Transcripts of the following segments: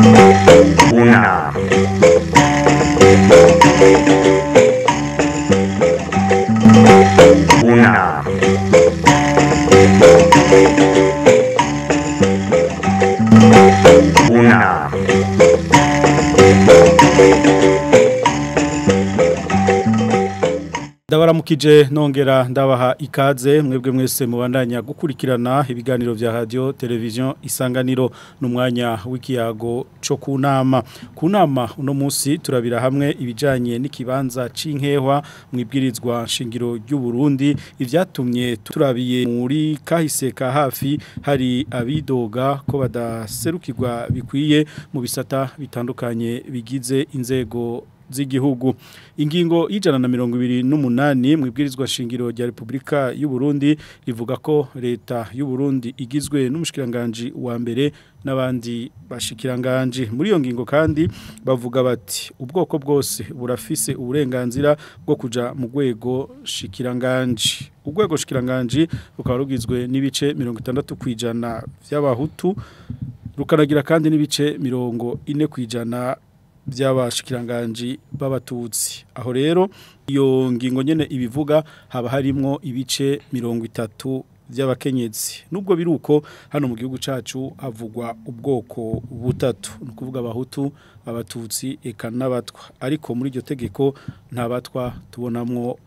Una. Una. Una. Ndabaramukije nongera ndabaha ikaze mwebwe mwese mubandanya gukurikirana ibiganiro vya radio television Isanganiro n'umwanya w'ikiyago co kunama. Kunama uno munsi turabira hamwe ibijanye n'ikibanza c'inkehwa mwibwirizwa nshingiro ry'u Burundi ivyatumye turabiye muri kahise ka hafi hari abidoga ko badaserukirwa bikwiye mu bisata bitandukanye bigize inzego z'igihugu. Ingingo y'ijana na 128 mwibwirizwa shingiro rya Republika y'u Burundi rivuga ko leta y'u Burundi igizwe n'umushikiranganje wa mbere n'abandi bashikiranganje. Muri iyo ngingo kandi bavuga bati ubwoko bwose burafise uburenganzira bwo kuja mu rwego shikiranganje. Urwego shikiranganje rukaba rugizwe n'ibice 60% by'abahutu rukanagira kandi n'ibice 40% by'abashikiranganji b'abatutsi. Aho rero iyo ngingo nyene ibivuga haba harimwo ibice 30 by'abakenyezi. Nubwo biruko hano mu gihugu cacu havugwa ubwoko butatu, ni kuvuga abahutu, abatutsi eka n'abatwa, ariko muri iryo tegeko nta batwa tubonamwo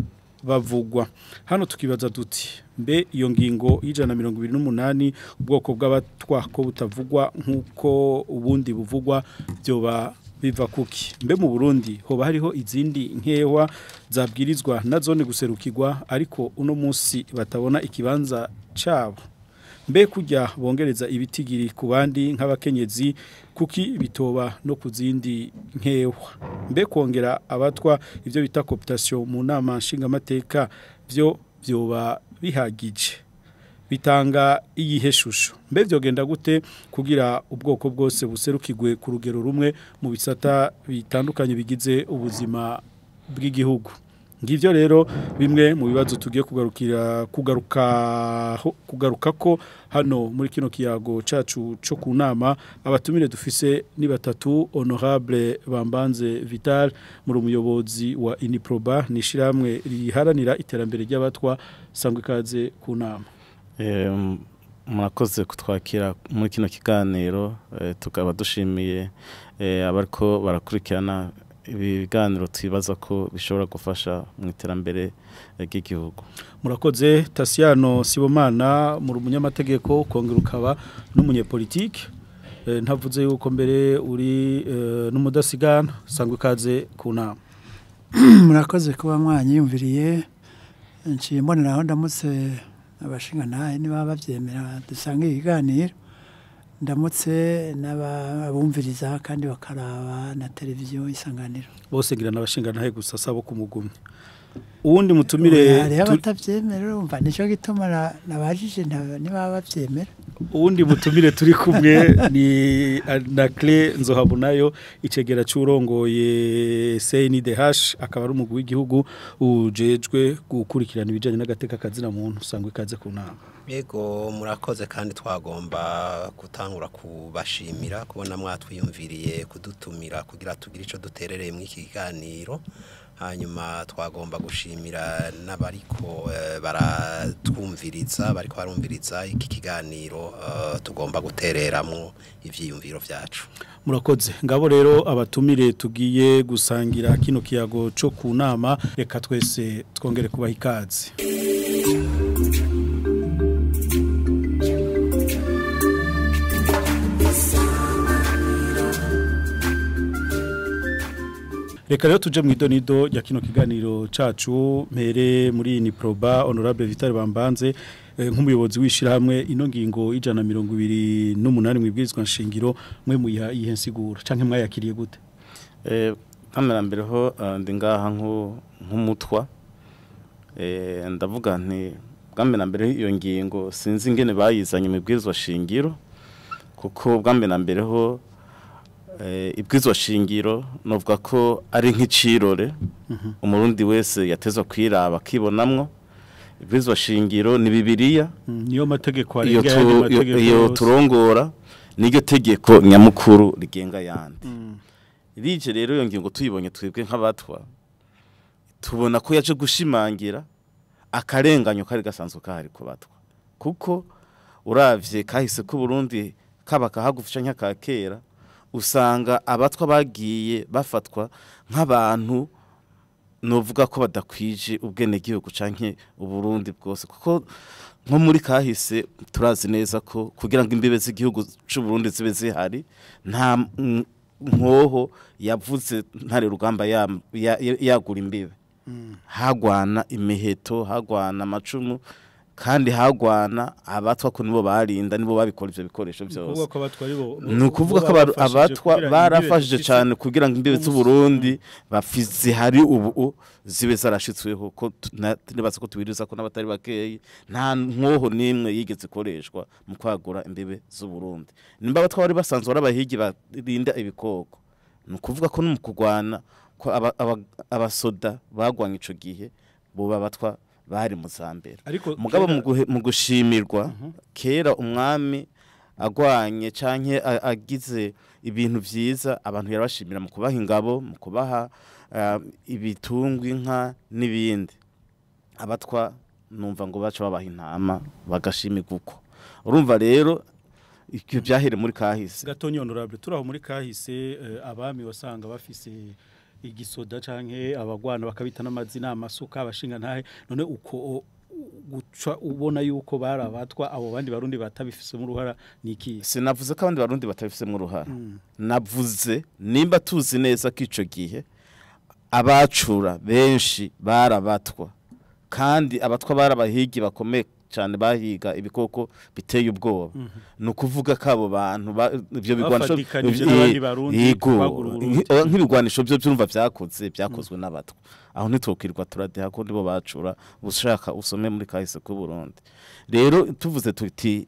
bavugwa. Hano tukibaza duti mbe iyo ngingo y'ijana 128 ubwoko bw'abatwa ko butavugwa nkuko ubundi buvugwa byoba biva kuki? Mbe mu Burundi hoba hariho izindi nkewa zabwirizwa na zone guserukirwa ariko uno munsi batabona ikibanza cabo? Mbe kujya bongereza ibitigiri ku bandi nk'abakenyezi kuki bitoba no kuzindi nkewa? Mbe kongera abatwa ivyo bita cooptation mu nama nshingamateka byo byoba bihagije? Bitanga iyihe shusho? Mbe vyogenda gute kugira ubwoko bwose buserukirwe ku rugero rumwe mu bisata bitandukanye bigize ubuzima bw'igihugu? Ngivyo rero bimwe mu bibazo tugiye kugaruka ko hano muri kino kiyago cacu co kunama. Abatumire dufise ni batatu: Honorable Bambanze Vital, muri umuyobozi wa Uniproba, nishiramwe riharanira iterambere ry'abatwa, sangwe ikaze kunama. Murakoze kutwakira muri kino kiganiro, tukaba dushimiye abariko barakurikirana ibiganiro twibaza ko bishobora gufasha mu iterambere ry'igihugu. Murakoze. Tasiano Sibomana, muri umunyamategeko kongera ukaba n'umunyepolitike, ntavuze yuko mbere uri n'umudasigana, sangwe ikaze ku nama. Murakoze kuba mwanyiyumviriye. Nciye mboneraho ndamutse abashinga nahe niba bavyemera dusange ibiganiro, ndamutse n'abumviriza kandi bakaraba na televiziyo Isanganiro. Bose ngira n'abashinga nahe gusa sabo kumugumya. Uwundi mutumire batavyemera urumva nico gituma nabajije niba bavyemera. Uwundi mutumire turi kumwe ni Anaclet Nzohabonayo, icegera c'urongoye CNDH, akaba ari umugwi w'igihugu ujejwe gukurikirana ibijanye n'agateka kazina muntu, sangwe ikaze ku nama. Yego, murakoze kandi twagomba gutangura kubashimira kubona mwatwiyumviriye kudutumira kugira tugire ico duterereye mu iki kiganiro. Hanyuma twagomba gushimira n'abariko baratwumviriza, bariko barumviriza iki kiganiro tugomba gutereramo ivyiyumviro vyacu. Murakoze. Ngabo rero abatumire tugiye gusangira kino kiyago co kunama, reka twese twongere kubaha ikaze. Reka rero tuje mu idonido ya kino kiganiro cacu, mpere muri Uniproba. Honorable Vital Bambanze, nk'umuyobozi w'ishirahamwe, ino ngingo y'ijana 128 mwibwirizwa nshingiro mwe muyiha iyihe nsiguro canke mwayakiriye gute? Kamera mbere ho ndi ngaha nk'umutwa, ndavuga nti bwa mbere iyo ngingo sinzi ingene bayizanye mu ibwirizwa shingiro, kuko bwa mbere ho ibwirizwa shingiro novuga ko ari nk'icirore umurundi wese yatezwa kwiraba akibonamwo. Ibwirizwa shingiro ni Bibiliya, niyo mategeko arenga ayandi mategeko iyo turongora. Niryo tegeko nyamukuru rigenga yandi. Rije rero iyo ngingo tuyibonye twebwe nk'abatwa tubona ko yaje gushimangira akarenganyo kari gasanzwe kahari ku batwa, kuko uravye kahise ku Burundi kaba kahagufisha nk'aka kera, usanga abatwa bagiye bafatwa nk'abantu novuga ko badakwije ubwene gihugu canke Uburundi bwose, kuko nko muri kahise turazi neza ko kugira ngo imbibe z'igihugu c'u Burundi zibe zihari nta nkoho yavuze ntare rugamba yagura imbibe. Hagwana imiheto, hagwana amacumu, kandi hagwana abatwa ko nibo barinda, nibo babikora ivyo bikoresho byose. Ni ukuvuga ko abatwa barafashije cyane kugira ngo imbibe z'u Burundi zihari ubu zibe zarashitsweho, ko nibaza ko tubiriza ko n'abatari bakeyi nta nkoho nimwe yigeze ikoreshwa mu kwagura imbibe z'u Burundi. Nimba abatwa bari basanzwe ari abahigi barinda ibikoko, ni ukuvuga ko no mu kurwana ko abasoda bagwanye ico gihe bo babatwa bari mu zambere. Mugabo mu gushimirwa kera umwami agwanye canke agize ibintu vyiza, abantu yarabashimira mu kubaha ingabo, mu kubaha ibitungwa, inka n'ibindi. Abatwa numva ngo baca babaha intama bagashimirwa uko. Urumva rero ibyo byahere muri kahise. Gatonyi honorable, turaho muri kahise abami wasanga bafise igisoda canke abagwana bakabita n'amazina, amasuka, abashinga ntahe. None uko guca ubona yuko barabatwa abo bandi barundi batabifise mu ruhara niki? Sinavuze ko abandi barundi batabifise mu ruhara. Navuze nimba tuzi neza ko ico gihe abacura benshi barabatwa, kandi abatwa barabahigi bakomeye cyane, bahiga ibikoko biteye ubwoba. Ni ukuvuga ko abo bantu ibyo bigwanisho nk'ibigwanisho byo byumva byakozwe n'abatwa, aho ntitwokwirwa turadeha ko nibo bacura. Ushaka usome muri kahise ku Burundi. Rero tuvuze tuti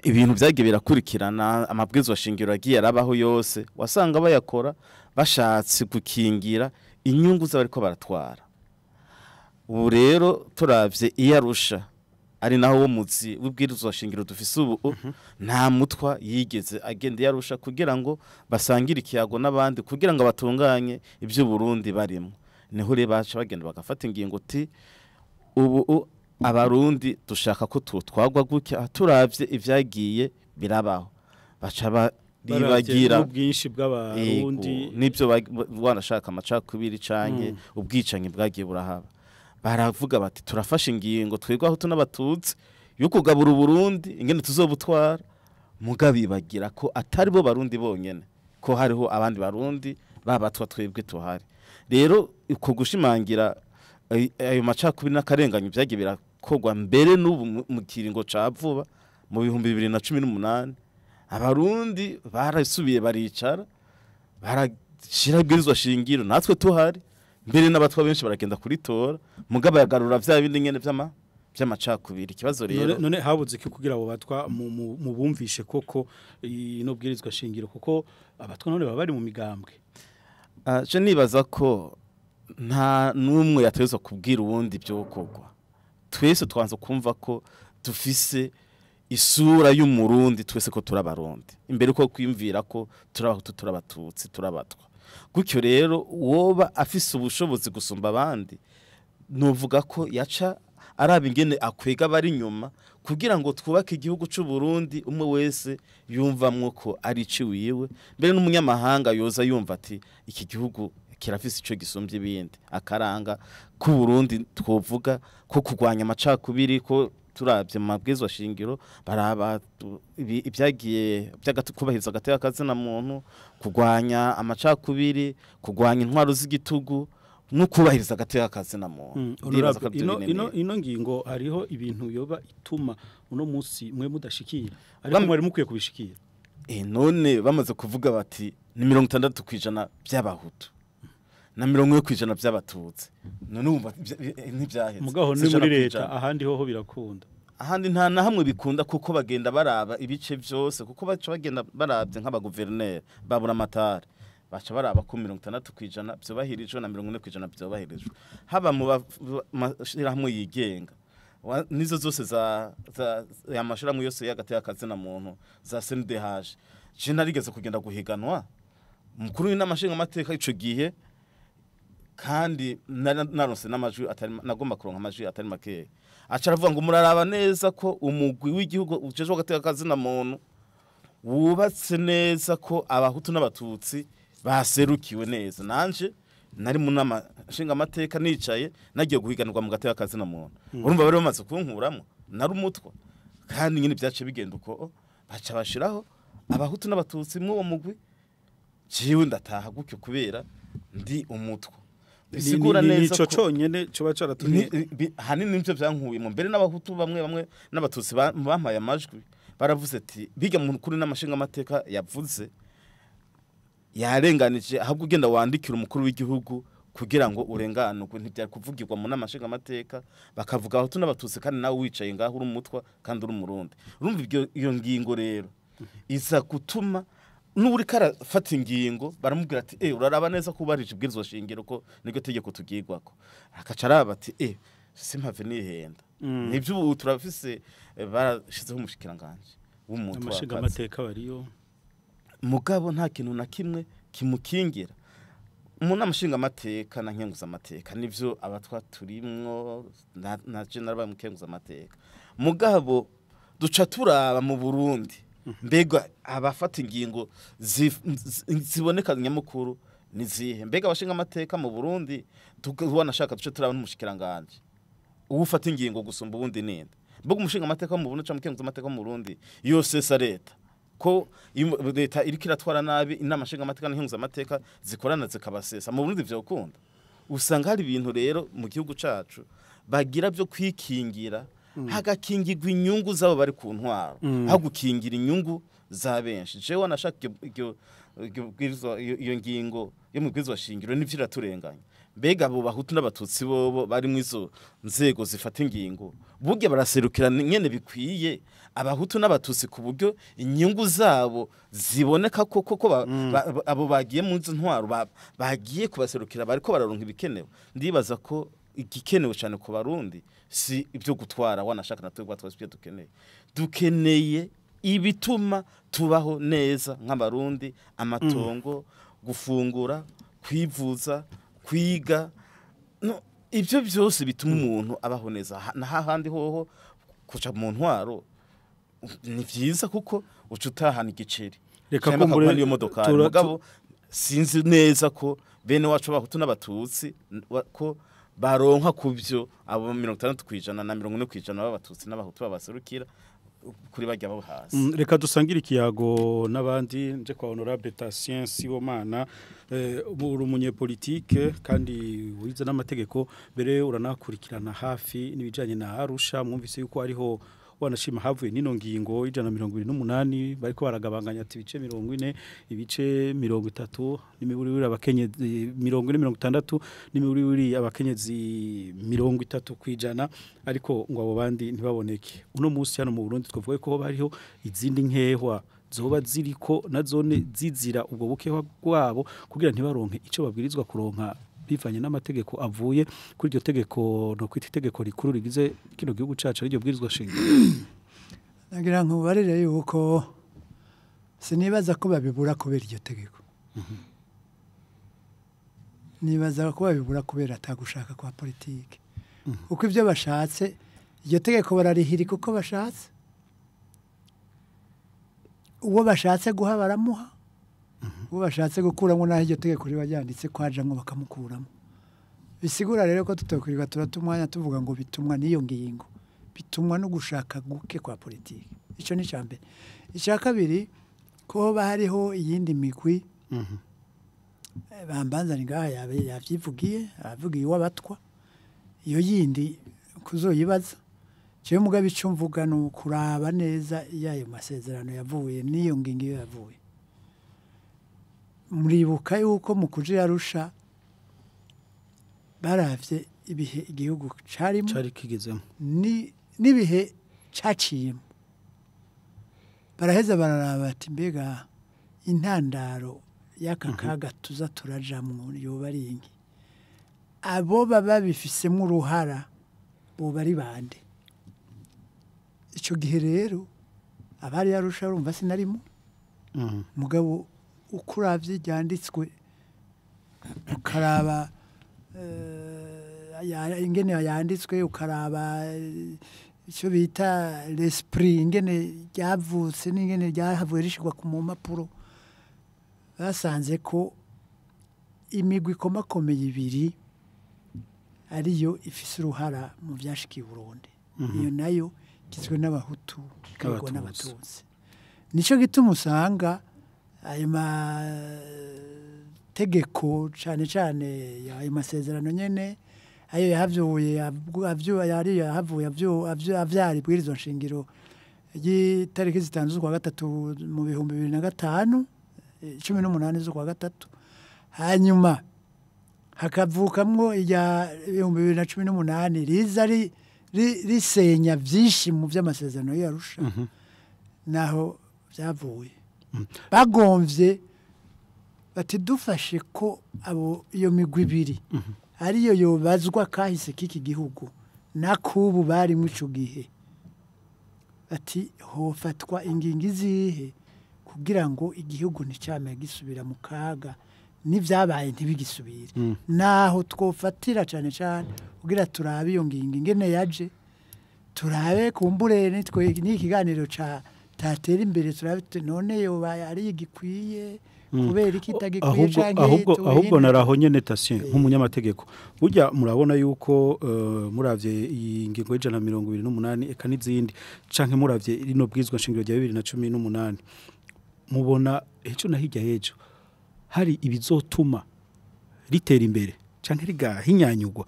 ibintu byagiye birakurikirana, amabwizwa shingiro agiye arabaho yose wasanga bayakora bashatse gukingira inyungu z'abariko baratwara. Ubu rero turavye iyarusha ari naho wo muzi w'ibwirizwa shingiro dufise ubu, nta mutwa yigeze agenda yarusha kugira ngo basangire ikiyago n'abandi kugira ngo batunganye ibyo Burundi barimo. Niho rero baca bagenda bagafata ingingo ti ubu abarundi dushaka ko twagwa gutya, turavye ivyagiye birabaho baca baribagira ubwinshi bw'abarundi nibyo wanashaka amacakubiri canke ubwicanyi bwagiye burahaba. Baravuga bati turafashe ingingo twebwe aho tunabatutsi yo kugabura Uburundi ingene tuzobutwara, mugabibagira ko atari bo barundi bonyene, ko hariho abandi barundi babatwa twebwe tuhari. Rero uko gushimangira ayo macakubiri n'akarenganyo byagiye birakogwa mbere n'ubu mu kiringo ca vuba mu 2018 abarundi barasubiye baricara barashira ibwirizwa shingiro natwe tuhari, mbere n'abatwa benshi baragenda kuritora, mugabo yagarura vya bindi nyene vy'amacakubiri. Ikibazo rero none habuze iki kugira abo batwa mu bumvishe koko ino bwirizwa shingiro, kuko abatwa none baba bari mu migambwe? Je nibaza ko nta numwe yatezwa kubwira uwundi byo kogwa. Twese twanze kumva ko dufise isura y'umurundi, twese ko turabarundi, imbere ko kwimvira ko turabahutu, turabatutsi, turabatwa. Gutyo rero woba afise ubushobozi gusumba abandi nuvuga ko yaca araba ingene akwega bari nyuma kugira ngo twubake igihugu c'u Burundi, umwe wese yumvamwo ko ari ciwiwe, mbere n'umunyamahanga yoza yumva ati iki gihugu kirafise ico gisumbye ibindi. Akaranga ku Burundi twovuga ko kurwanya amacakubiri, ko turavye mu mabwizwa shingiro baraba ibyagiye by'agatukubahiriza agateka kazina muntu, kurwanya amacakubiri, kurwanya intwaro z'igitugu no kubahiriza agateka kazina muntu. Ino ngingo hariho ibintu yoba ituma uno munsi mwe mudashikira, ariko mwari mukwiye kubishikira. None bamaze kuvuga bati ni 60% by'abahutu na 40% by'abatutsi, none umva ntibyaheze. Mugaho ni muri leta, ahandi hoho birakunda, ahandi nta na hamwe bikunda, kuko bagenda baraba ibice byose, kuko baca bagenda barabye nk'abaguverineri babura amatara, baca baraba ko 60% byobahirijwe na 40% byobahirijwe, haba mu mashirahamwe yigenga Nizo zose za y'amashirahamwe yose y'agateka kazina muntu za CNDH. Je narigeze kugenda guhiganwa mukuru w'inama nshingamateka ico gihe, kandi naronse n'amajwi atari, nagomba kuronka amajwi atari makeya. Aca aravuga ngo muraraba neza ko umugwi w'igihugu ujejwe agateka kazina muntu wubatse neza, ko abahutu n'abatutsi baserukiwe neza. Nanje nari mu nama nshingamateka nicaye, nagiye guhiganirwa mu gateka kazina muntu. Urumva bari bamaze kunkuramo, nari umutwa, kandi nyine byace bigenda uko, baca bashiraho abahutu n'abatutsi mu uwo mugwi. Jewe ndataha gutyo kubera ndi umutwa. Bisigura neza nico conyene coba caratumye hanini nivyo vyankuyemo. Mbere n'abahutu bamwe bamwe n'abatutsi bampaye amajwi baravuze ati biga mu kuri n'amashinga amateka yavuze yarenganije, ahubwo ugenda wandikira umukuru w'igihugu kugira ngo urenganurwe. Ntibyari kuvugirwa mu nama nshingamateka bakavuga abahutu n'abatutsi kandi nawe wicaye ngaho uri umutwa kandi uri umurundi. Urumva iyo ngingo rero iza gutuma n'uri karafata ingingo baramubwira ati uraraba neza ko ubarije ibwirizwa shingiro ko niryo tegeko tugirwako. Akaca araba ati simpave nihenda. Nivyo ubu turafise, barashizeho umushikiranganje w'umutwa amashingamateka bariyo, mugabo nta kintu na kimwe kimukingira. Mu nama nshingamateka na nkenguzamateka nivyo abatwa turimwo, na je narabaye mukenguzamateka, mugabo duca turaba mu Burundi mbega abafata ingingo ziboneka nyamukuru ni zihe? Mbega abashinga amateka mu Burundi wanashaka duce turaba n'umushikiranganje ufata ingingo gusumba ubundi ninde? Mbega umushinga amateka mu Burundi cyangwa umukenguza amateka mu Burundi yose sa leta, ko leta iriko iratwara nabi, inama nshinga amateka n'inkenguza amateka zikorana zikabasesa mu Burundi vyokunda? Usanga hari ibintu rero mu gihugu cacu bagira byo kwikingira, hagakingirwa inyungu zabo bari ku ntwaro, aho gukingira inyungu za benshi. Jewe nashaka iyo ngingo yo mu bwirizwa shingiro nivyo iraturenganya. Mbega abo bahutu n'abatutsi bobo bari mu izo nzego zifata ingingo burya baraserukira nyene bikwiye abahutu n'abatutsi ku buryo inyungu zabo ziboneka koko ko abo bagiye mu izo ntwaro bagiye kubaserukira bariko bararonka ibikenewe? Ndibaza ko igikenewe cyane ku barundi si ibyo gutwara, wanashaka natwe twese ibyo dukeneye. Dukeneye ibituma tubaho neza nk'abarundi, amatongo, gufungura, kwivuza, kwiga, no ibyo byose bituma umuntu abaho neza. Na hahandi hoho kuca mu ntwaro ni vyiza kuko uca utahana igiceri. Reka Canke kumbure bakaguha n'iyo modokari. Mugabo sinzi neza ko bene wacu abahutu n'abatutsi ko baronka kubyo abo 60% na 40% b'abatutsi n'abahutu babaserukira kuri barya bo hasi. Reka dusangire ikiyago n'abandi. Nje kwa honorable Tatien Sibomana, uri umunyepolitike kandi wize n'amategeko, mbere uranakurikirana hafi n'ibijanye na Arusha. Mwumvise yuko ariho wanashima havuye nino ngingo 128, bariko baragabanganya ati ibice 40, ibice 30 n'imiburiburi abakenyezi 40 60 n'imiburiburi abakenyezi 30%, ariko ngo abo bandi ntibaboneke. Uno munsi hano mu Burundi twavuga ko hariho izindi nkehwa zoba ziriko na zone zizira ubwo bukehwa bwabo kugira ntibaronke ico babwirizwa kuronka bivanye n'amategeko avuye kuri iryo tegeko, no kwita itegeko rikuru rigize kino gihugu cacu, ariryo bwirizwa shingiro. Nagira nkubarire yuko sinibaza ko babibura kubera iryo tegeko. Nibaza ko babibura kubera atagushaka kwa politike. Kuko ibyo bashatse iryo tegeko bararihirika uko bashatse. Uwo bashatse guha baramuha. Uwo bashatse gukuramo naho iryo tegeko riba ryanditse kwajamwo bakamukuramo. Bisigura rero ko tutokwirirwa turata umwanya tuvuga ngo bitumwa n'iyo ngingo. Bitumwa no gushaka guke kwa politike. Ico ni icambere. Icya kabiri, ko hoba hariho iyindi migwi, bambanza ni ngaha yavyivugiye, aravuga iw'abatwa, iyo yindi kuzoyibaza. Jewe mugabo ico mvuga ni ukuraba neza iyo ayo masezerano yavuye n'iyo ngingo iyo yavuye. Muribuka yuko mu kuja Arusha baravye ibihe igihugu carimo, cari kigezemo, n'ibihe caciyemo, baraheza bararaba ati mbega intandaro y'aka kaga tuza turajamwo yoba ari ingi, abo baba bifisemo uruhara boba ari bande? Icyo gihe rero abari yarusha urumva sinarimo. Mugabo ukuravye ryanditswe ukaraba ingene yanditswe ukaraba icyo bita l'esprit ingene ryavutse n'ingene ryahavuye rishirwa ku mpapuro, basanze ko imigwi ikomakomeye ibiri ariyo ifise uruhara mu vyashikiye Burundi. Iyo nayo igizwe n'abahutu ikagwa n'abatutsi. Nico gituma usanga ayo mategeko cane cane ayo masezerano nyene ayo yahavuye yahavuye avyara ibwirizwa nshingiro ry'itariki 5 z'ukwa gatatu mu 2005 18 z'ukwa gatatu, hanyuma hakavukamwo irya 2018 riza risenya vyinshi mu vy'amasezerano y'Arusha. Naho vyavuye bagomvye bati dufashe ko abo iyo migwi ibiri ariyo yobazwa kahise k'iki gihugu nakubu bari mu ico gihe, ati hofatwa ingingo izihe kugira ngo igihugu nticame gisubira mu kaga n'ivyabaye ntibigisubire. Naho twofatira cane cane kugira turabe iyo ngingo ingene yaje, turabe kumbure nitwe n'ikiganiro ca tatera imbere, turabe none yobaye ari igikwiye kubera iki itagikwiye canke. Ahubwo naraho nyene Tatien nk'umunyamategeko, burya murabona yuko muravye iyi ngingo y'ijana 128 eka n'izindi canke muravye rino bwizwa nshingiro rya 2018, mubona ejo na hirya hejo hari ibizotuma ritera imbere canke rigahinyanyugwa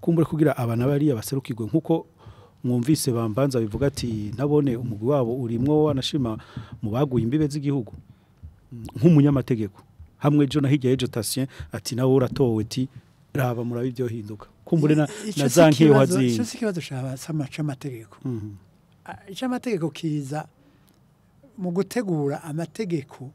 kumbura kugira abana bariya baserukirwe nkuko mwumvise bambanza bivuga ati nabone umugwi wabo urimwo wanashima mu baguye imbibe z'igihugu. Nk'umunyamategeko hamwe ejo na hirya hejo Tatien ati nawe uratowe ati raba murabe ibyo hinduka kumbure na zankiye wazinye. Ico si kibazo c'amategeko. Ic'amategeko kiza mu gutegura amategeko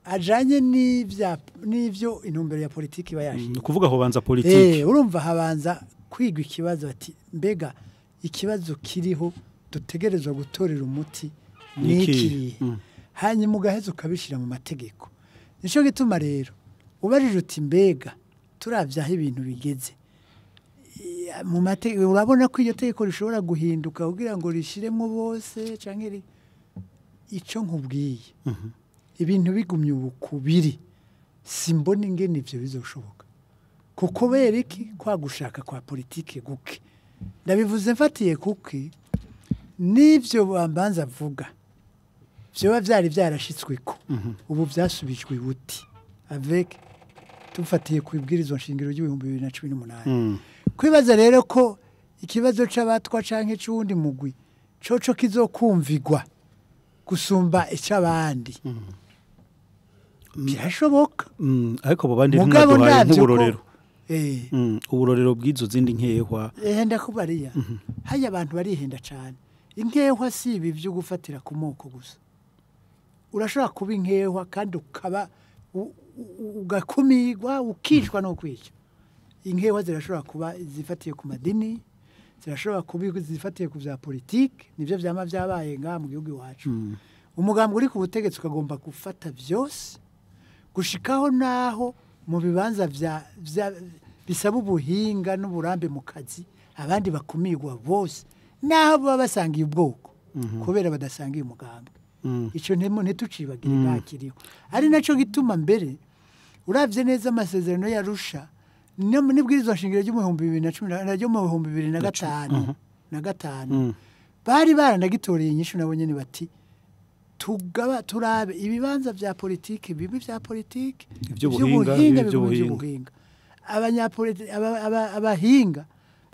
ajanye n'ivyo intumbero ya politiki iba yashinze. Kuvuga ho banza politiki. Urumva habanza kwigwa ikibazo ati mbega ikibazo kiriho dutegerezwa gutorera umuti niki, hanyuma ugaheza ukabishira mu mategeko. Nico gituma rero ubajije uti mbega turavye aho ibintu bigeze mu mategeko, urabona ko iyo tegeko rishobora guhinduka kugira ngo rishiremwo bose canke ico nkubwiye. Ibintu bigumye ubukubiri simbona ingene ivyo bizoshoboka, kuko kubera iki kwa gushaka kwa politike guke. Ndabivuze mfatiye kuki n'ivyo bambanza avuga vyoba vyari vyarashitsweko ubu vyasubijwe ibuti avec tufatiye ku ibwirizwa nshingiro ry'ibihumbi 2018. Kwibaza rero ko ikibazo c'abatwa canke c'uwundi mugwi coco kizokumvigwa gusumba ic'abandi birashoboka. Ariko bo bandi ntimwaduhaye nk'uburorero. Uburorero bw'izo zindi nkehwa ndakubariya. Haya abantu barihenda cane. Inkehwa si ibi byo gufatira ku moko gusa. Urashobora kuba inkehwa kandi ukaba ugakumigwa ukicwa no kwica. Inkehwa zirashobora kuba zifatiye ku madini, zirashobora kuba zifatiye ku vya politike, nivyo vyama vyabaye nga mu gihugu iwacu. Umugambi uri ku butegetsi ukagomba gufata vyose gushikaho naho mu bibanza vya bisaba ubuhinga n'uburambe mu kazi abandi bakumigwa bose naho baba basangiye ubwoko kubera badasangiye umugambi. Ico ntitucibagire ngakiriho. Ari naco gituma mbere uravye neza amasezerano y'Arusha n'ibwirizwa nshingiro ry'ibihumbi 2010 ryo mu 2005 bari baranagitoreye inyishu nabo nyene bati tugaba turabe ibibanza vya politike bibi vya politike ivy'ubuhinga ivy'ubuhinga. Abanyapolitike abahinga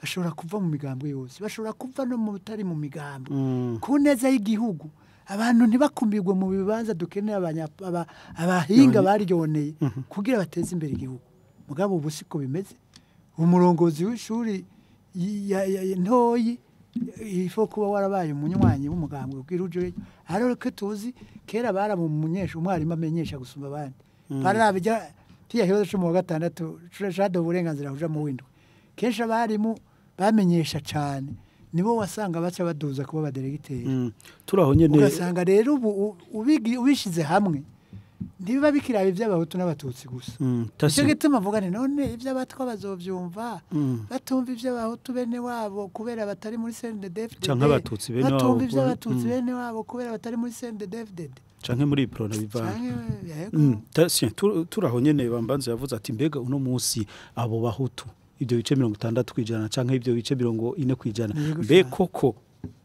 bashobora kuva mu migambwe yose, bashobora kuva no mu butari mu migambwe ku neza y'igihugu. Abantu ntibakumbirwe mu bibanza dukeneye abahinga baryoneye kugira bateze imbere igihugu. Mugabo ubu siko bimeze. Umurongozi w'ishuri ntoyi ifo kuba warabaye umunywanyi w'umugambwe kugira uje ariko ko tuzi kera baraba umunyesha umwarimu amenyesha gusumba abandi. Barabijya kiya kibazo cyo mu wa gatandatu cado uburenganzira kuja mu windwi. Kenshi abarimu bamenyesha cyane Nibo wasanga baca baduza kuba abaderegiteri. Turaho nyene ugasanga rero ubu ubishize hamwe ntibiba bikiraba iby'abahutu n'abatutsi gusa. Icyo gituma mvuga nti none iby'abatwa bazovyumva batumva iby'abahutu bene wabo kubera batari muri CNDD-FDD, canke abatutsi bene wabo batumva iby'abatutsi bene wabo kubera batari muri CNDD-FDD canke muri Iprona bivana. Turaho nyene Bambanze yavuze ati mbega uno munsi abo bahutu ibyo bice 60% canke ibyo bice 40% mbe koko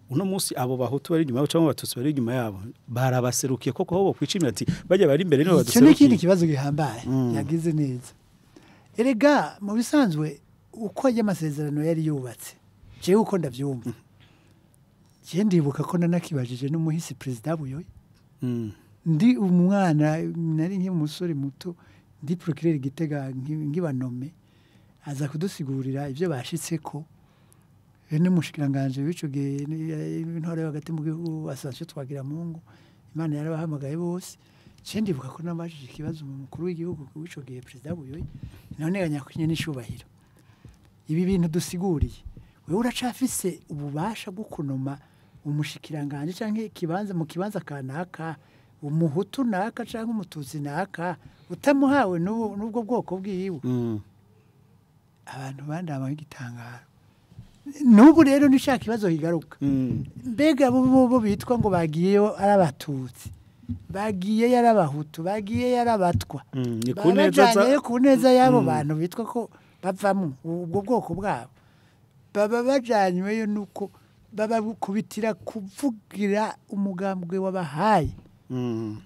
uno munsi abo bahutu bari inyuma cyangwa abatutsi bari inyuma yabo barabaserukiye koko aho bokwicimira ati bajya bari imbere nibo baduserukiye. Icyo n'ikindi kibazo gihambaye yagize neza. Erega mu bisanzwe uko amasezerano yari yubatse jewe uko ndavyumva je ndibuka ko nanakibajije n'umuhisi president Buyoya. Ndi umwana nari nk'umusore muto ndi procureur Gitega nkibanome aza kudusigurira ivyo bashitseko n'umushikiranganje w'ico gihe intore hagati mu gihugu Ascension Twagiramungu, Imana yarabahamagaye bose. Je ndibuka ko nabajije ikibazo mu mukuru w'igihugu w'ico gihe president Buyoya, none ganyakunye n'ishubahiro ibi bintu dusiguriye wewe uracafise ububasha bwo kunoma umushikiranganje canke ikibanza mu kibanza kanaka umuhutu naka canke umututsi naka utamuhawe n'ubwo bwoko bwiwe. Abantu bandaba igitangaro. Nubu rero nishaka ikibazo higaruka. Mbega bo bitwa ngo bagiyeyo ari abatutsi, bagiye yari abahutu, bagiye yari abatwa. Ni ku neza y'abo bantu bitwa ko bavamo ubwo bwoko bwabo. Baba bajanyweyo nuko babakubitira kuvugira umugambwe wabahaye.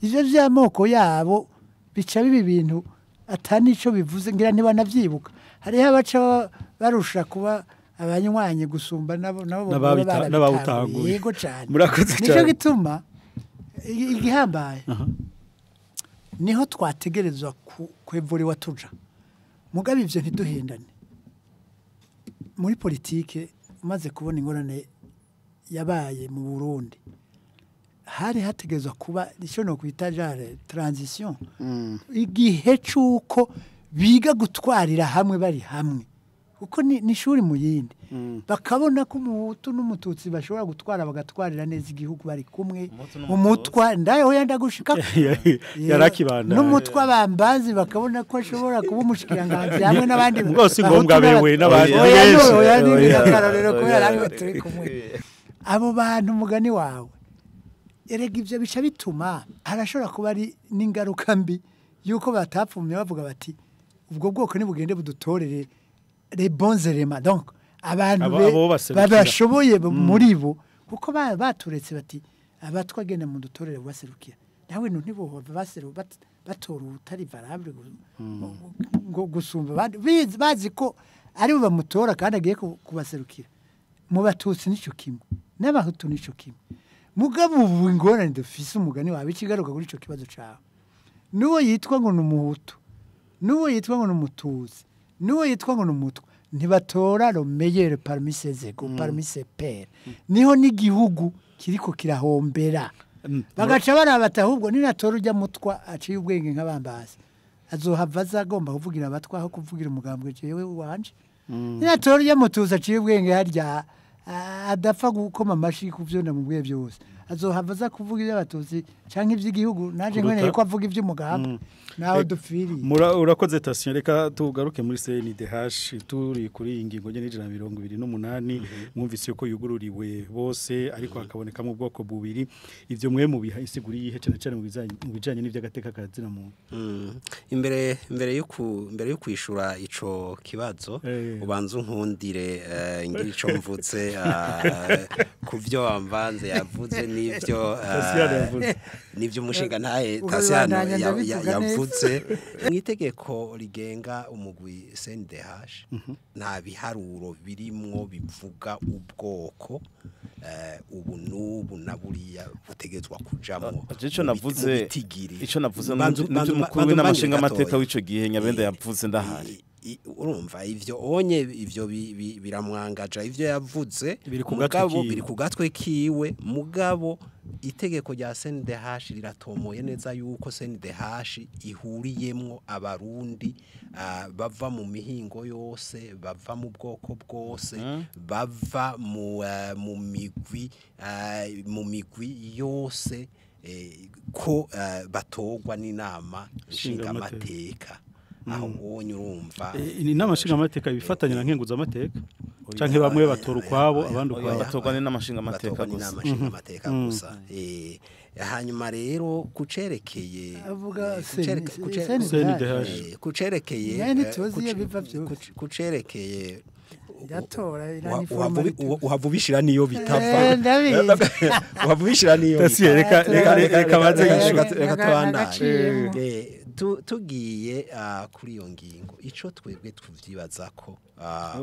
Ivyo vy'amoko yabo bica bibi bintu atanico bivuze ngira ntibanavyibuka. Hariho abaca barusha kuba abanywanyi gusumba nabo n'abawutanguye. Yego cyane. Nico gituma igihambaye niho twategerezwa kwevuriwa tuja. Mugabe ivyo ntiduhendane. Muri politike umaze kubona ingorane yabaye mu Burundi hari hategerezwa kuba ico no kwita genre transition, igihe cuko biga gutwarira hamwe bari hamwe kuko ni shuri mu yindi, bakabona ko umuhutu n'umututsi bashobora gutwara bagatwarira neza igihugu bari kumwe. Umutwa ndayo yanda gushika yarakibanda n'umutwa Bambanzi bakabona ko ashobora kuba umushikiranganje hamwe n'abandi ngo si ngombwa bewe n'abandi benshi kubera ari turi kumwe. Abo bantu mugani wawe erega ivyo bica bituma harashobora kuba ari n'ingaruka mbi yuko batapfumye bavuga bati ubwo bwoko nibugende budutorere les bons éléments, donc abantu babashoboye muri bo kuko baturetse bati abatwagenda mu dutorere baserukira nawe ntibohova baseru batora utari valable ngo gusumba bazi ko ari bo bamutora kandi agiye kubaserukira. Mu batutsi nico kimwe n'abahutu nico kimwe. Mugabo ubu ingorane dufise umugani wawe ikigaruka kuri ico kibazo cawe, nuwo yitwa ngo n'umuhutu, nuwo yitwa ngo n'umututsi, nuwo yitwa ngo n'umutwa, ntibatora le meilleur parmi ses égaux, parmi ses pairs. Niho n'igihugu kiriko kirahombera. Bagaca barabata ahubwo ninatora ujya mutwa aciye ubwenge nk'abambazi azohava azagomba kuvugira abatwa aho kuvugira umugambwe jewe wanje. Ninatora ujya mutuza aciye ubwenge harya adapfa gukoma amashi ku byo ndamubwiye byose azohava aza kuvuga iby'abatutsi canke iby'igihugu naje nkweneye ko avuga iby'umugambwe naho dupfiriye. Urakoze Tatien, reka tugaruke muri CNDH turi kuri ingingo nyene 128 mwumvise ko yugururiwe bose ariko hakaboneka mu bwoko bubiri. Ivyo mwe mubiha insiguri yihe cyane cyane mu bijanye n'ivy'agateka kazina muntu? Imbere yo kwishura ico kibazo ubanza unkundire ngira ico mvutse kuvyo Bambanze yavuze n'ivyo n'ivyo umushinga ntaye Tasiano yavuze. Mwitegeko rigenga umugwi CNDH nta biharuro birimwo bivuga ubwoko ubu n'ubu na buriya butegetswa kujamwo. Ico navuze n'umukuru w'amashinga amateka w'ico gihe Nyabenda yavuze ndahari. Urumva ivyo onye ivyo biramwangaja ivyo yavuze Biri ku gatwe mugabo kiwe. Biri ku gatwe kiwe, mugabo itegeko rya CNDH riratomoye neza yuko CNDH ihuriyemwo abarundi bava mu mihingo yose, bava mu bwoko bwose, bava mu migwi yose, ko batorwa n'inama nshingamateka. Aho wonye urumva Inama nshingamateka ibifatanya na nkenguzamateka canke bamwe batora ukwabo abandi ukwabo? Batorwa n'inama nshingamateka batorwa gusa. N'inama nshingamateka gusa. Hanyuma rero kucerekeye Avuga CNDH. Kucerekeye Nyene ntituzi iyo biva vyose. Kucerekeye Iratora irani formality. Uhavubishira niyo bitava. Ndabizi. Uhavubishira niyo Tasiye, reka baze yishure. Reka tubandanye. Agaciyemo. Tugiye kuri iyo ngingo, ico twebwe tuvyibaza ko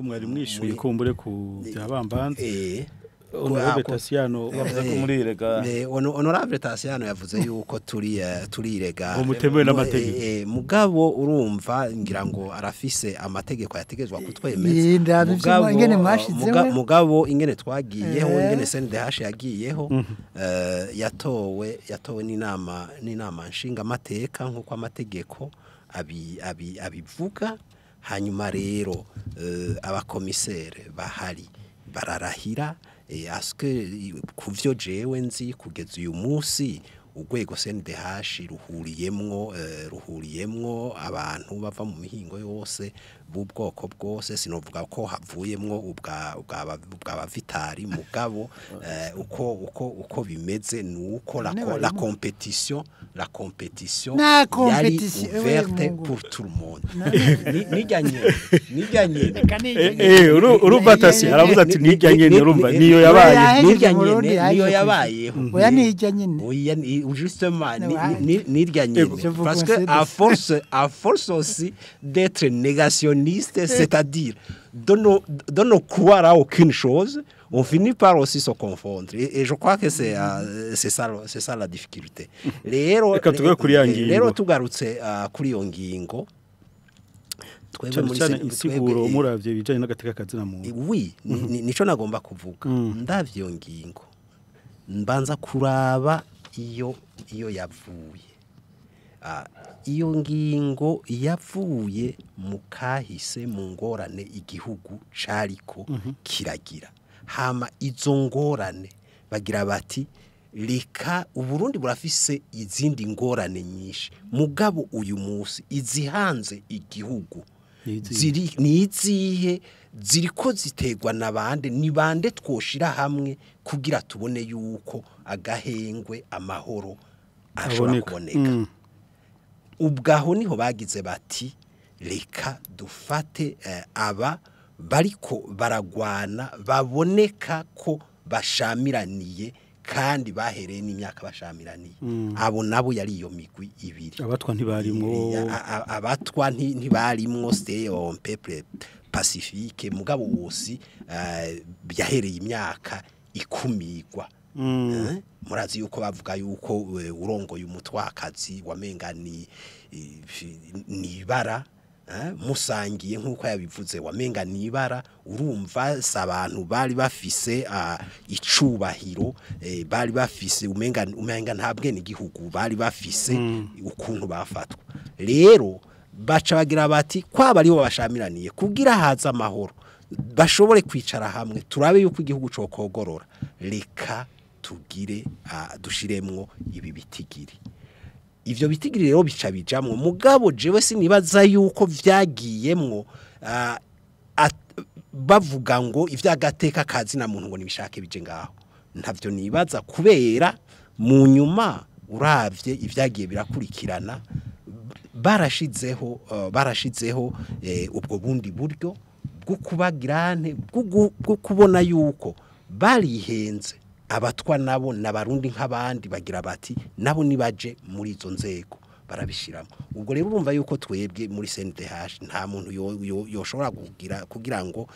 Mwari mwishuye kumbure ku bya bambanze. Honorable Tasiano Yavuze ko muri rega Honorable Tasiano yavuze yuko turi turirega Ngo mutemewe n'amategeko. Mugabo urumva ngira ngo arafise amategeko yategezwa kutwemeza. Yinda, Mugabo, ingene mwashizeho. Mugabo ingene twagiyeho, ingene CNDH yagiyeho, yatowe n'inama nshinga amateka nkuko amategeko abivuga. Hanyuma rero abakomisere bahari bararahira, aske kuvyo jewe nzi kugeza uyu munsi urwego CNDH ruhuriyemwo abantu bava mu mihingo yose, b'ubwoko bwose. Sinovuga ko havuyemwo ubwa vitari, mugabo uko bimeze nuko None la barimo. compétition Na yari compétition, ewe ouverte Mungu. pour tout le monde. Nijya nyene nijya nyene. Urumva Tasi aravuze ati nijya nyene, urumva niyo yabaye. Yahejeje Nirya mu Burundi, nyene yahejeje niyo ku yabayeho. Oya, nijya nyene. Oya, justement No, nirya nyene, Je vous parce que concède. à force aussi d'être négationniste, c'est-à-dire de ne croire à aucune chose, on finit par aussi se confondre et je crois que c'est ça la difficulté rero. Reka tugaruke kuri ya ngingo. Rero tugarutse kuri iyo ngingo, twebwe Cyane muri cyane insiguro muravye ibijanye n'agateka kazina muntu. Oui, nico nagomba kuvuga. Ndavye iyo ngingo, mbanza kuraba iyo yavuye. Iyo ngingo yavuye mu kahise, mu ngorane igihugu cariko kiragira. Hama izo ngorane bagira bati reka, Uburundi burafise izindi ngorane nyinshi, mugabo uyu munsi izihanze igihugu ziri ni izihe, ziriko ziterwa na bande, ni bande twoshira hamwe kugira tubone yuko agahengwe, amahoro ashobora Aboneka. kuboneka. Ubwaho niho bagize bati reka dufate aba bariko baragwana, baboneka ko bashamiraniye kandi bahereye n'imyaka bashamiraniye. Abo nabo yari iyo migwi ibiri. Abatwa ntibarimwo? Abatwa ntibarimwo, c'est un peuple pacifique, mugabo wose yahereye imyaka ikumigwa. Murazi yuko bavuga yuko urongoye umutwakazi wamenga ni ibara, musangiye nkuko yabivuze wamenga ni ibara. Urumva si abantu bari bafise icubahiro, bari bafise umenga nta bwene igihugu bari bafise ukuntu bafatwa. Rero baca bagira bati kwaba aribo bashamiraniye, kugira haza amahoro bashobore kwicara hamwe, turabe yuko igihugu cokogorora, reka tugire dushiremwo ibi bitigiri. Ivyo bitigiri rero bica bijamwo, mugabo jewe sinibaza yuko vyagiyemwo bavuga ngo ivy'agateka kazi na muntu ngo nibishake bije ngaho. Ntavyo nibaza, kubera mu nyuma uravye ivyagiye birakurikirana, barashizeho ubwo bundi buryo bwo kubagirane, bwo kubona yuko barihenze. Abatwa nabo n'abarundi nk'abandi, bagira bati nabo nibaje muri izo nzego. Barabishiramo. Ubwo rero urumva yuko twebwe muri CNDH nta muntu yoshobora kugira ngo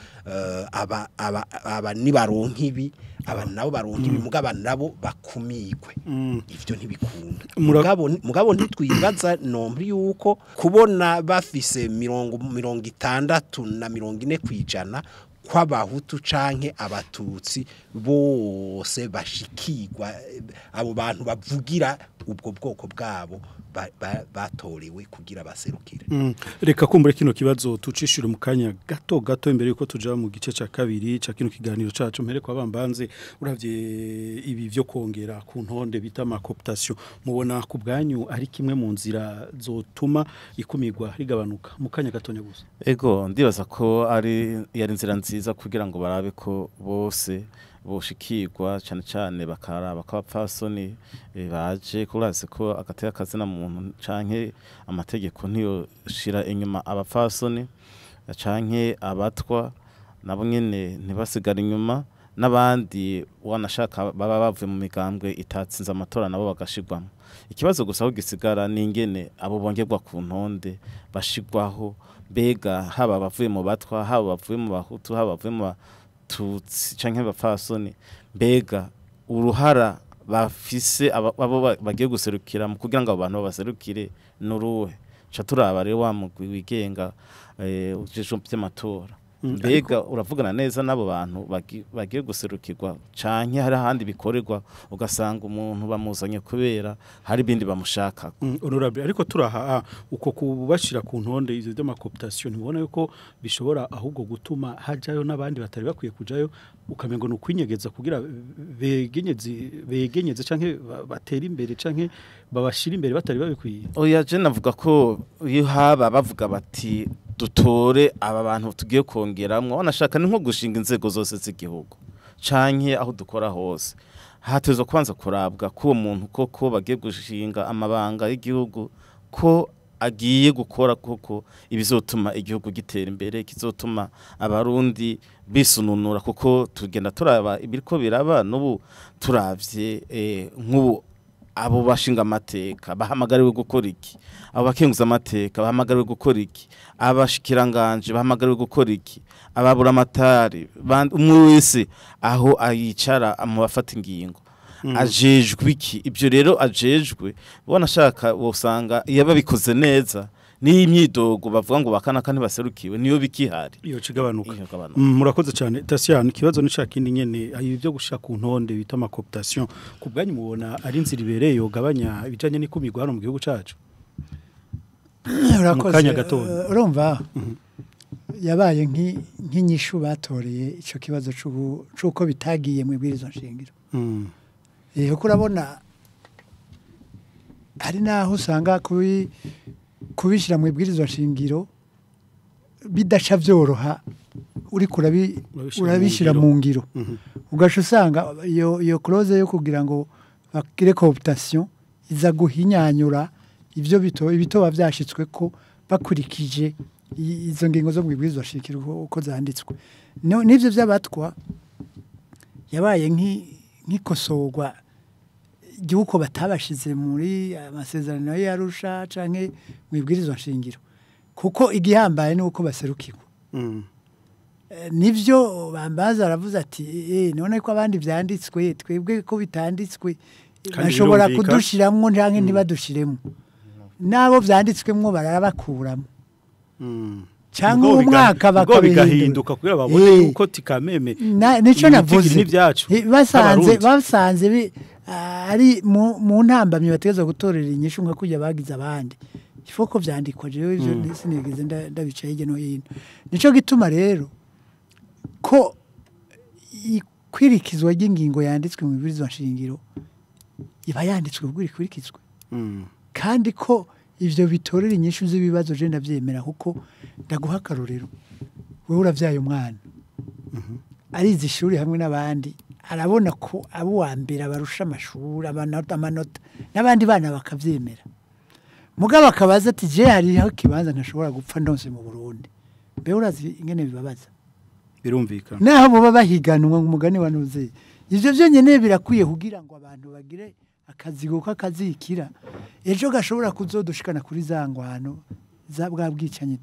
aba nibaronka ibi, aba nabo baronka ibi, mugabo nabo bakumigwe. Ivyo ntibikunda. Mugabo ntitwibaza nombre yuko kubona bafise 60 na 40% kw'abahutu canke abatutsi bose bashikirwa, abo bantu bavugira ubwo bwoko bwabo batorewe kugira baserukire. Reka kumbure kino kibazo tucishire mu kanya gato gato imbere yuko tuja mu gice ca kabiri ca kino kiganiro cacu. Mpere kwa bambanze, uravye ibi vyo kongera ku ntonde bita ma cooptation, mubona ku bwanyu ari kimwe mu nzira zotuma ikumirwa rigabanuka? Mu kanya gatonya gusa. Ego, ndibaza ko ari yari inzira nziza kugira ngo barabe ko bose boshikirwa, cyane cyane bakaraba ko abapfasoni baje kuraze ko agateka kazina muntu canke amategeko ntiyo shira inyuma abapfasoni canke abatwa, nabo nyene ntibasigara inyuma, n'abandi wanashaka baba bavuye mu migambwe itatsinze amatora nabo bagashirwamo. Ikibazo gusa aho gisigara ni ingene abo bongerwa ku ntonde bashirwaho, mbega haba abavuye mu batwa, haba abavuye mu bahutu, haba abavuye mu batutsi canke abapfasoni, mbega uruhara bafise abo bagiye guserukira mu kugira ngo abo bantu babaserukire n'uruhe? Ca turaba rero wa mugwi wigenga ujejwe vy'amatora, mbega uravugana neza n'abo bantu bagiye guserukirwa, canke hari ahandi bikorerwa ugasanga umuntu bamuzanye kubera hari ibindi bamushaka? Honorable, ariko turaha uko kubashira ku ntonde ivyo vy'ama cooptation, ntibona yuko bishobora ahubwo gutuma hajayo n'abandi batari bakwiye kujayo, ukamengo ni ukwinyegeza kugira begenyeze canke batere imbere canke babashira imbere batari babikwiye? Oya, je navuga ko iyo haba bavuga bati dutore aba bantu tugiye kongeramwo, wanashaka ni nko gushinga inzego zose z'igihugu canke aho dukora hose, hatezwa kubanza kurabwa ko uwo muntu koko bagiye gushinga amabanga y'igihugu ko agiye gukora koko ibizotuma igihugu gitera imbere, kizotuma abarundi bisununura, kuko tugenda turaba ibiriko biraba n'ubu. Turavye nk'ubu abo bashinga amateka bahamagariwe gukora iki, abo bakenguza amateka bahamagariwe gukora iki, abashikiranganje bahamagariwe gukora iki, ababura amatari, umwe wese aho ayicara mu bafata ingingo ajejwe iki? Ibyo rero ajejwe, wanashaka wosanga iyo babikoze neza n'imyidogo bavuga ngo bakanaka ntibaserukiwe niyo bikihari. Iyo cigabanuka. Murakoze cyane. Tasiano, ikibazo ni ca kindi nyene, ibi byo gushaka ku ntonde bita ama cooptation, ku bwanyu mubona ari inzira ibereye yogabanya ibijanye n'ikumirwa hano mu gihugu cacu? Urakoze. Kanya gatoya. Urumva yabaye nk'inyishu batoreye ico kibazo c'uko bitagiye mu ibwirizwa nshingiro. Kuko urabona hari naho usanga kubishyira mu ibwirizwa nshingiro bidaca byoroha, uriko urabishyira mu ngiro, ugaca usanga iyo clause yo kugira ngo bakire cooptation iza guhinyanyura ivyo ibitoba vyashitswe ko bakurikije izo ngingo zo mu ibwirizwa nshingiro uko zanditswe. N'ivyo vy'abatwa yabaye nk'ikosorwa ry'uko batabashize muri amasezerano y'Arusha canke mu ibwirizwa nshingiro, kuko igihambaye ni uko baserukirwa. Nivyo bambaza aravuze ati none ko abandi vyanditswe, twebwe ko bitanditswe, bashobora kudushiramwo canke ntibadushiremo, nabo vyanditswemwo barabakuramo cyangwa umwaka bakabihinduka kugira babone yuko tikameme. Nico navuze, basanze ari mu ntambamye bategeza gutorera inyishu nka kujya bagize abandi, ifoko vyandikwa. Jewe ivyo sinigeze ndabica hirya no hino. Nico gituma rero ko ikwirikizwa ry'ingingo yanditswe mu ibwirizwa nshingiro iba yanditswe kugira ikurikizwe, kandi ko ivyo bitorera inyishu z'ibibazo je ndavyemera. Kuko ndaguha akarorero, wewe uravyaye umwana arize ishuri hamwe n'abandi, arabona ko abo wa mbere abarusha amashuri, amanota, n'abandi bana bakavyemera, mugabo akabaza ati je hariho ikibanza ntashobora gupfa ndonse mu Burundi. Mbe urazi ingene bibabaza? Birumvikana. Naho boba bahiganwa umugani wa Nuze, ivyo vyonyene birakwiye kugira ngo abantu bagire Akazigo k'akazikira ejo gashobora kuzodushikana kuri za ngwano za bwa bwicanyi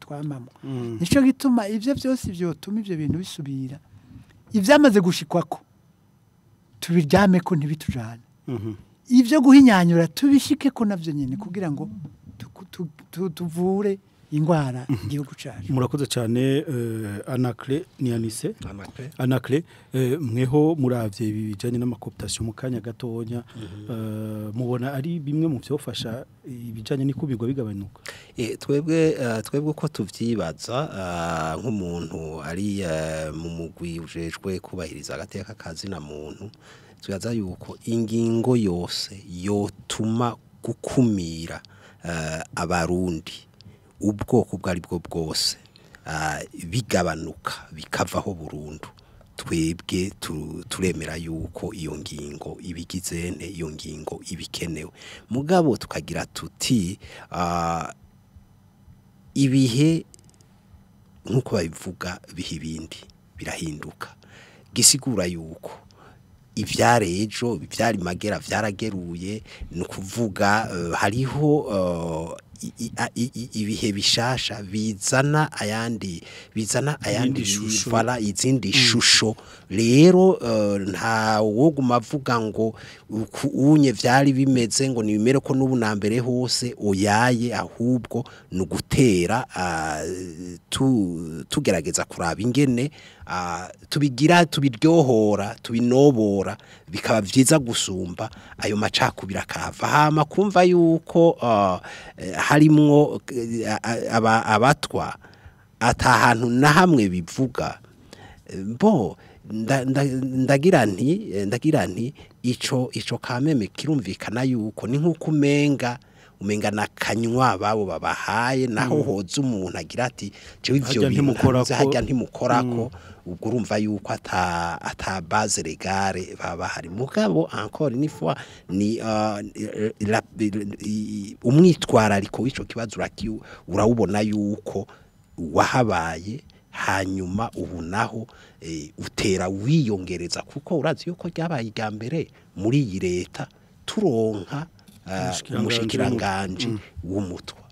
twamamwa. Nico gituma ivyo byose byotuma ivyo bintu bisubira, ivyamaze gushikwako tubiryame ko ntibitujane, ivyo guhinyanyura tubishike ko navyo nyene kugira ngo tuvure ingwara igihugu cacu. Murakoze cyane. Anaclet Nianise, Anaclet, mweho muravye ibi bijanye n'ama cooptation mu kanya gatonya, mubona ari bimwe mu byofasha ibijanye n'ikubirwa bigabanuka? Twebwe uko tuvyibaza, nk'umuntu ari mu mugwi ujejwe kubahiriza agateka kazina muntu, twibaza yuko ingingo yose yotuma gukumira abarundi ubwoko ubwo ari bwo bwose bigabanuka bikavaho burundu, twebwe turemera yuko iyo ngingo ibigizene, iyo ngingo ibikenewe. Mugabo tukagira tuti ibihe nkuko babivuga biha ibindi birahinduka, gisigura yuko ivyari ejo ivyari magera vyarageruye. Ni ukuvuga hariho ibihe bishasha bizana ayandi, bizana ayandi Iyindi shusho. Voilà, izindi shusho. Rero nta woguma avuga ngo uku unye vyari bimeze ngo nibimere ko n'ubu na mbere hose, oyaye. Ahubwo ni ugutera tugerageza kuraba ingene tubigira, tubiryohora, tubinobora, bikaba vyiza gusumba, ayo macakubiri akahava. Hama kumva yuko harimwo abatwa ata hantu na hamwe bivuga, bo ndagira nti ico kameme kirumvikana yuko ni nkuko umenga nakanywa babo babahaye, naho hoza umuntu agira ati jewe ivyo Harya bintu ntimukorako. ntavuze, harya ntimukorako. Ubwo urumva yuko ata base légale baba hari. Mugabo encore une fois ni umwitwarariko w'ico kibazo urawubona yuko wahabaye. Hanyuma ubu naho utera wiyongereza, kuko urazi yuko ryabaye irya mbere muri iyi leta turonka umushikiranganji. Umushikiranganji w'umutwa.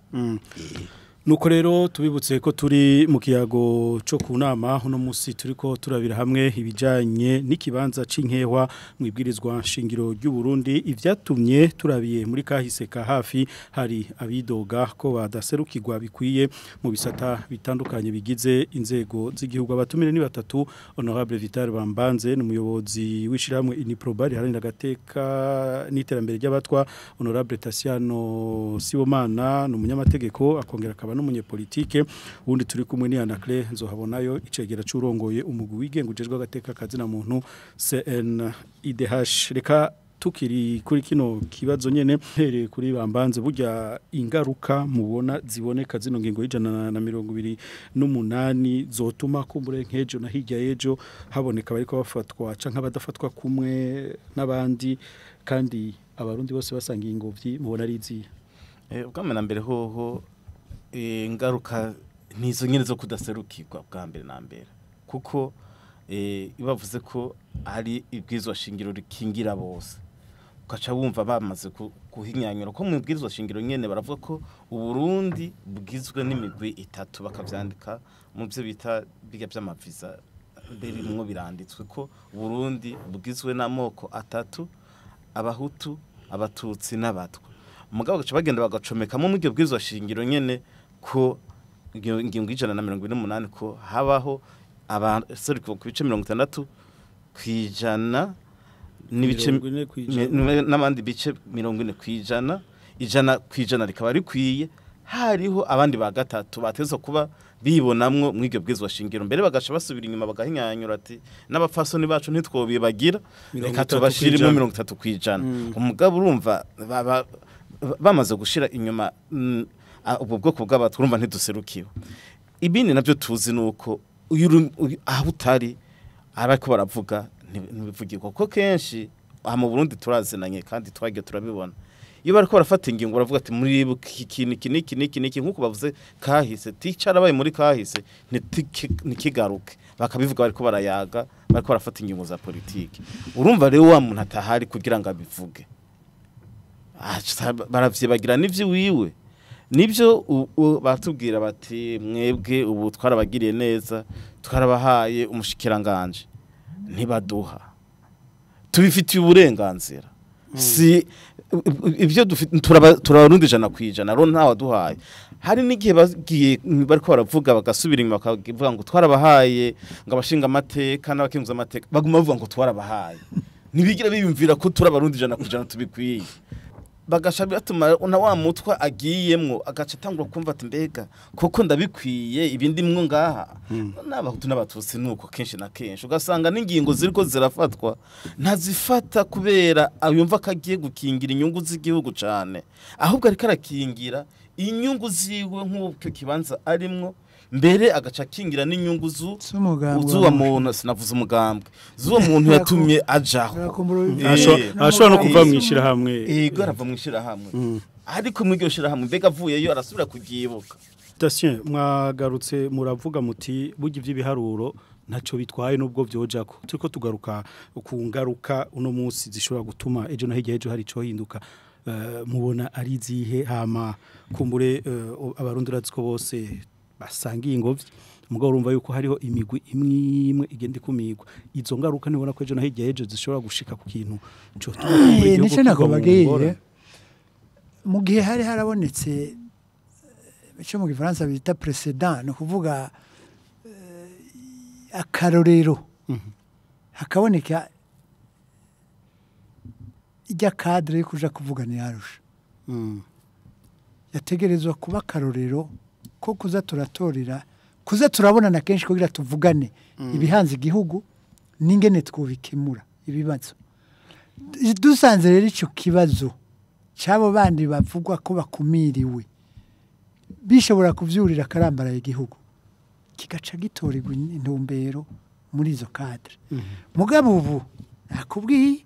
Nuko rero tubibutse ko turi mu kiyago cyo ku nama. Uno munsi turiko turabira hamwe ibijanye n'ikibanza c'inkehwa mu ibwirizwa nshingiro ry'u Burundi. Ivyatumye turabiye muri kahise ka hafi, hari abidoga ko badaserukirwa bikwiye mu bisata bitandukanye bigize inzego z'igihugu. Abatumire ni batatu: Honorable Vital Bambanze, ni umuyobozi w'ishirahamwe Uniproba riharanira agateka n'iterambere ry'abatwa; Honorable Tasiano Sibomana, ni umunyamategeko akongera akaba n'umunyepolitike; ubundi turi kumwe ni Anaclet Nzohabonayo, icegera c'urongoye umugwi wigenga ujejwe agateka kazina muntu CNIDH. Reka tukiri kuri kino kibazo nyene, mpereye kuri Bambanze, burya ingaruka mubona ziboneka zino ngingo y'128 zotuma kumbure nk'ejo na hirya y'ejo haboneka bariko bafatwa canke abadafatwa kumwe n'abandi, kandi abarundi bose basangiye ingobyi, mubona ari izihe? Ubwa mbere na mbere hoho, ingaruka nizo nyene zo kudaserukirwa bwa mbere na mbere, kuko iyo bavuze ko ari ibwirizwa shingiro rikingira bose, ugaca wumva bamaze guhinyanyura ko mu ibwirizwa shingiro nyene baravuga ko Uburundi bugizwe n'imigwi itatu, bakavyandika mu byo bita biga vy'amaviza, birimwo biranditswe ko Uburundi bugizwe n'amoko atatu: abahutu, abatutsi n'abatwa. Mugabo bagaca bagenda bagacomekamo muri iryo bwirizwa shingiro nyene ko iyo ngingo y'128 ko habaho abaserukirwa ku bice 60% n'ibice 40%. N'abandi bice 40%, 100% rikaba rikwiye hariho abandi ba gatatu bateza kuba bibonamwo mw'iryo bwirizwa shingiro. Mbere bagaca basubira inyuma bagahinyanyura ati n'abapfasoni bacu ntitwobibagira, mirongo reka itatu tubashiremo kwijana. 30%. Umugabo urumva bamaze gushira inyuma ubwo bwoko bw'abatwa, urumva ntiduserukiwe. Ibindi navyo tuzi nuko uyu aho utari ariko baravuga ntibivugirwa, kuko kenshi aha mu Burundi turazinanye kandi twagiye turabibona, iyo bariko barafata ingingo baravuga ati muribuka iki kintu, iki niki niki niki, nkuko bavuze kahise ticarabaye muri kahise ntikigaruke, bakabivuga bariko barayaga, bariko barafata ingingo za politiki. Urumva rero wa muntu atahari kugira ngo abivuge. Baravyibagira n'ivyo wiwe nibyo batubwira bati mwebwe ubu twarabagiriye neza twarabahaye umushikiranganje ntibaduha tubifitiye uburenganzira si ibyo dufite turabarundi 100% ro nta waduhaye. Hari n'igihe bagiye bariko baravuga bagasubira inyuma bakavuga ngo twarabahaye ngo abashinga amateka n'abakenguza amateka baguma bavuga ngo twarabahaye ntibigira biyumvira ko turabarundi 100% tubikwiye. Bagasha batuma na wa mutwa agiyemwo agaca atangura kumva ati mbega koko ndabikwiye ibindi mwo ngaha. N'abahutu n'abatutsi nuko kenshi na kenshi ugasanga n'ingingo ziriko zirafatwa ntazifata kubera yumva ko agiye gukingira inyungu z'igihugu cane, ahubwo ariko arakingira inyungu ziwe nk'uko kibanza arimwo mbere agaca akingira n'inyungu z'uwo muntu sinavuze umugambwe z'uwo muntu yatumye ajaho. Ashobora no kuva mu ishirahamwe. Yego arava mu ishirahamwe ariko mu iryo shirahamwe mbega avuyeyo arasubira kuryibuka. Tatien mwagarutse muravuga muti burya ivy'ibiharuro ntaco bitwaye nubwo vyojako turiko tugaruka ku ngaruka uno munsi zishobora gutuma ejo no hirya ejo hari ico hinduka. Mubona ari zihe hama kumbure abarundi uraziko bose basangiye ingobyi mugabo urumva yuko hariho imigwi imwe igenda ikumigwa izo ngaruka nibona ko ejo no hirya ejo zishobora gushika ku kintu cyo nico nakubabwiye mu gihe hari harabonetse icyo mu gifaransa bita précédent no kuvuga akarorero hakaboneka ijya cadre yo kuja kuvugana yarusha yategerezwa kuba akarorero ko kuza turatorera kuza turabonana kenshi kugira tuvugane ibihanze igihugu n'ingene twubikemura ibibazo. Dusanze rero ico kibazo cyabo bandi bavugwa ko bakumiriwe bishobora kuvyurira karambara igihugu kigaca gitorerwa intumbero muri izo cadre. Mugabo ubu nakubwiye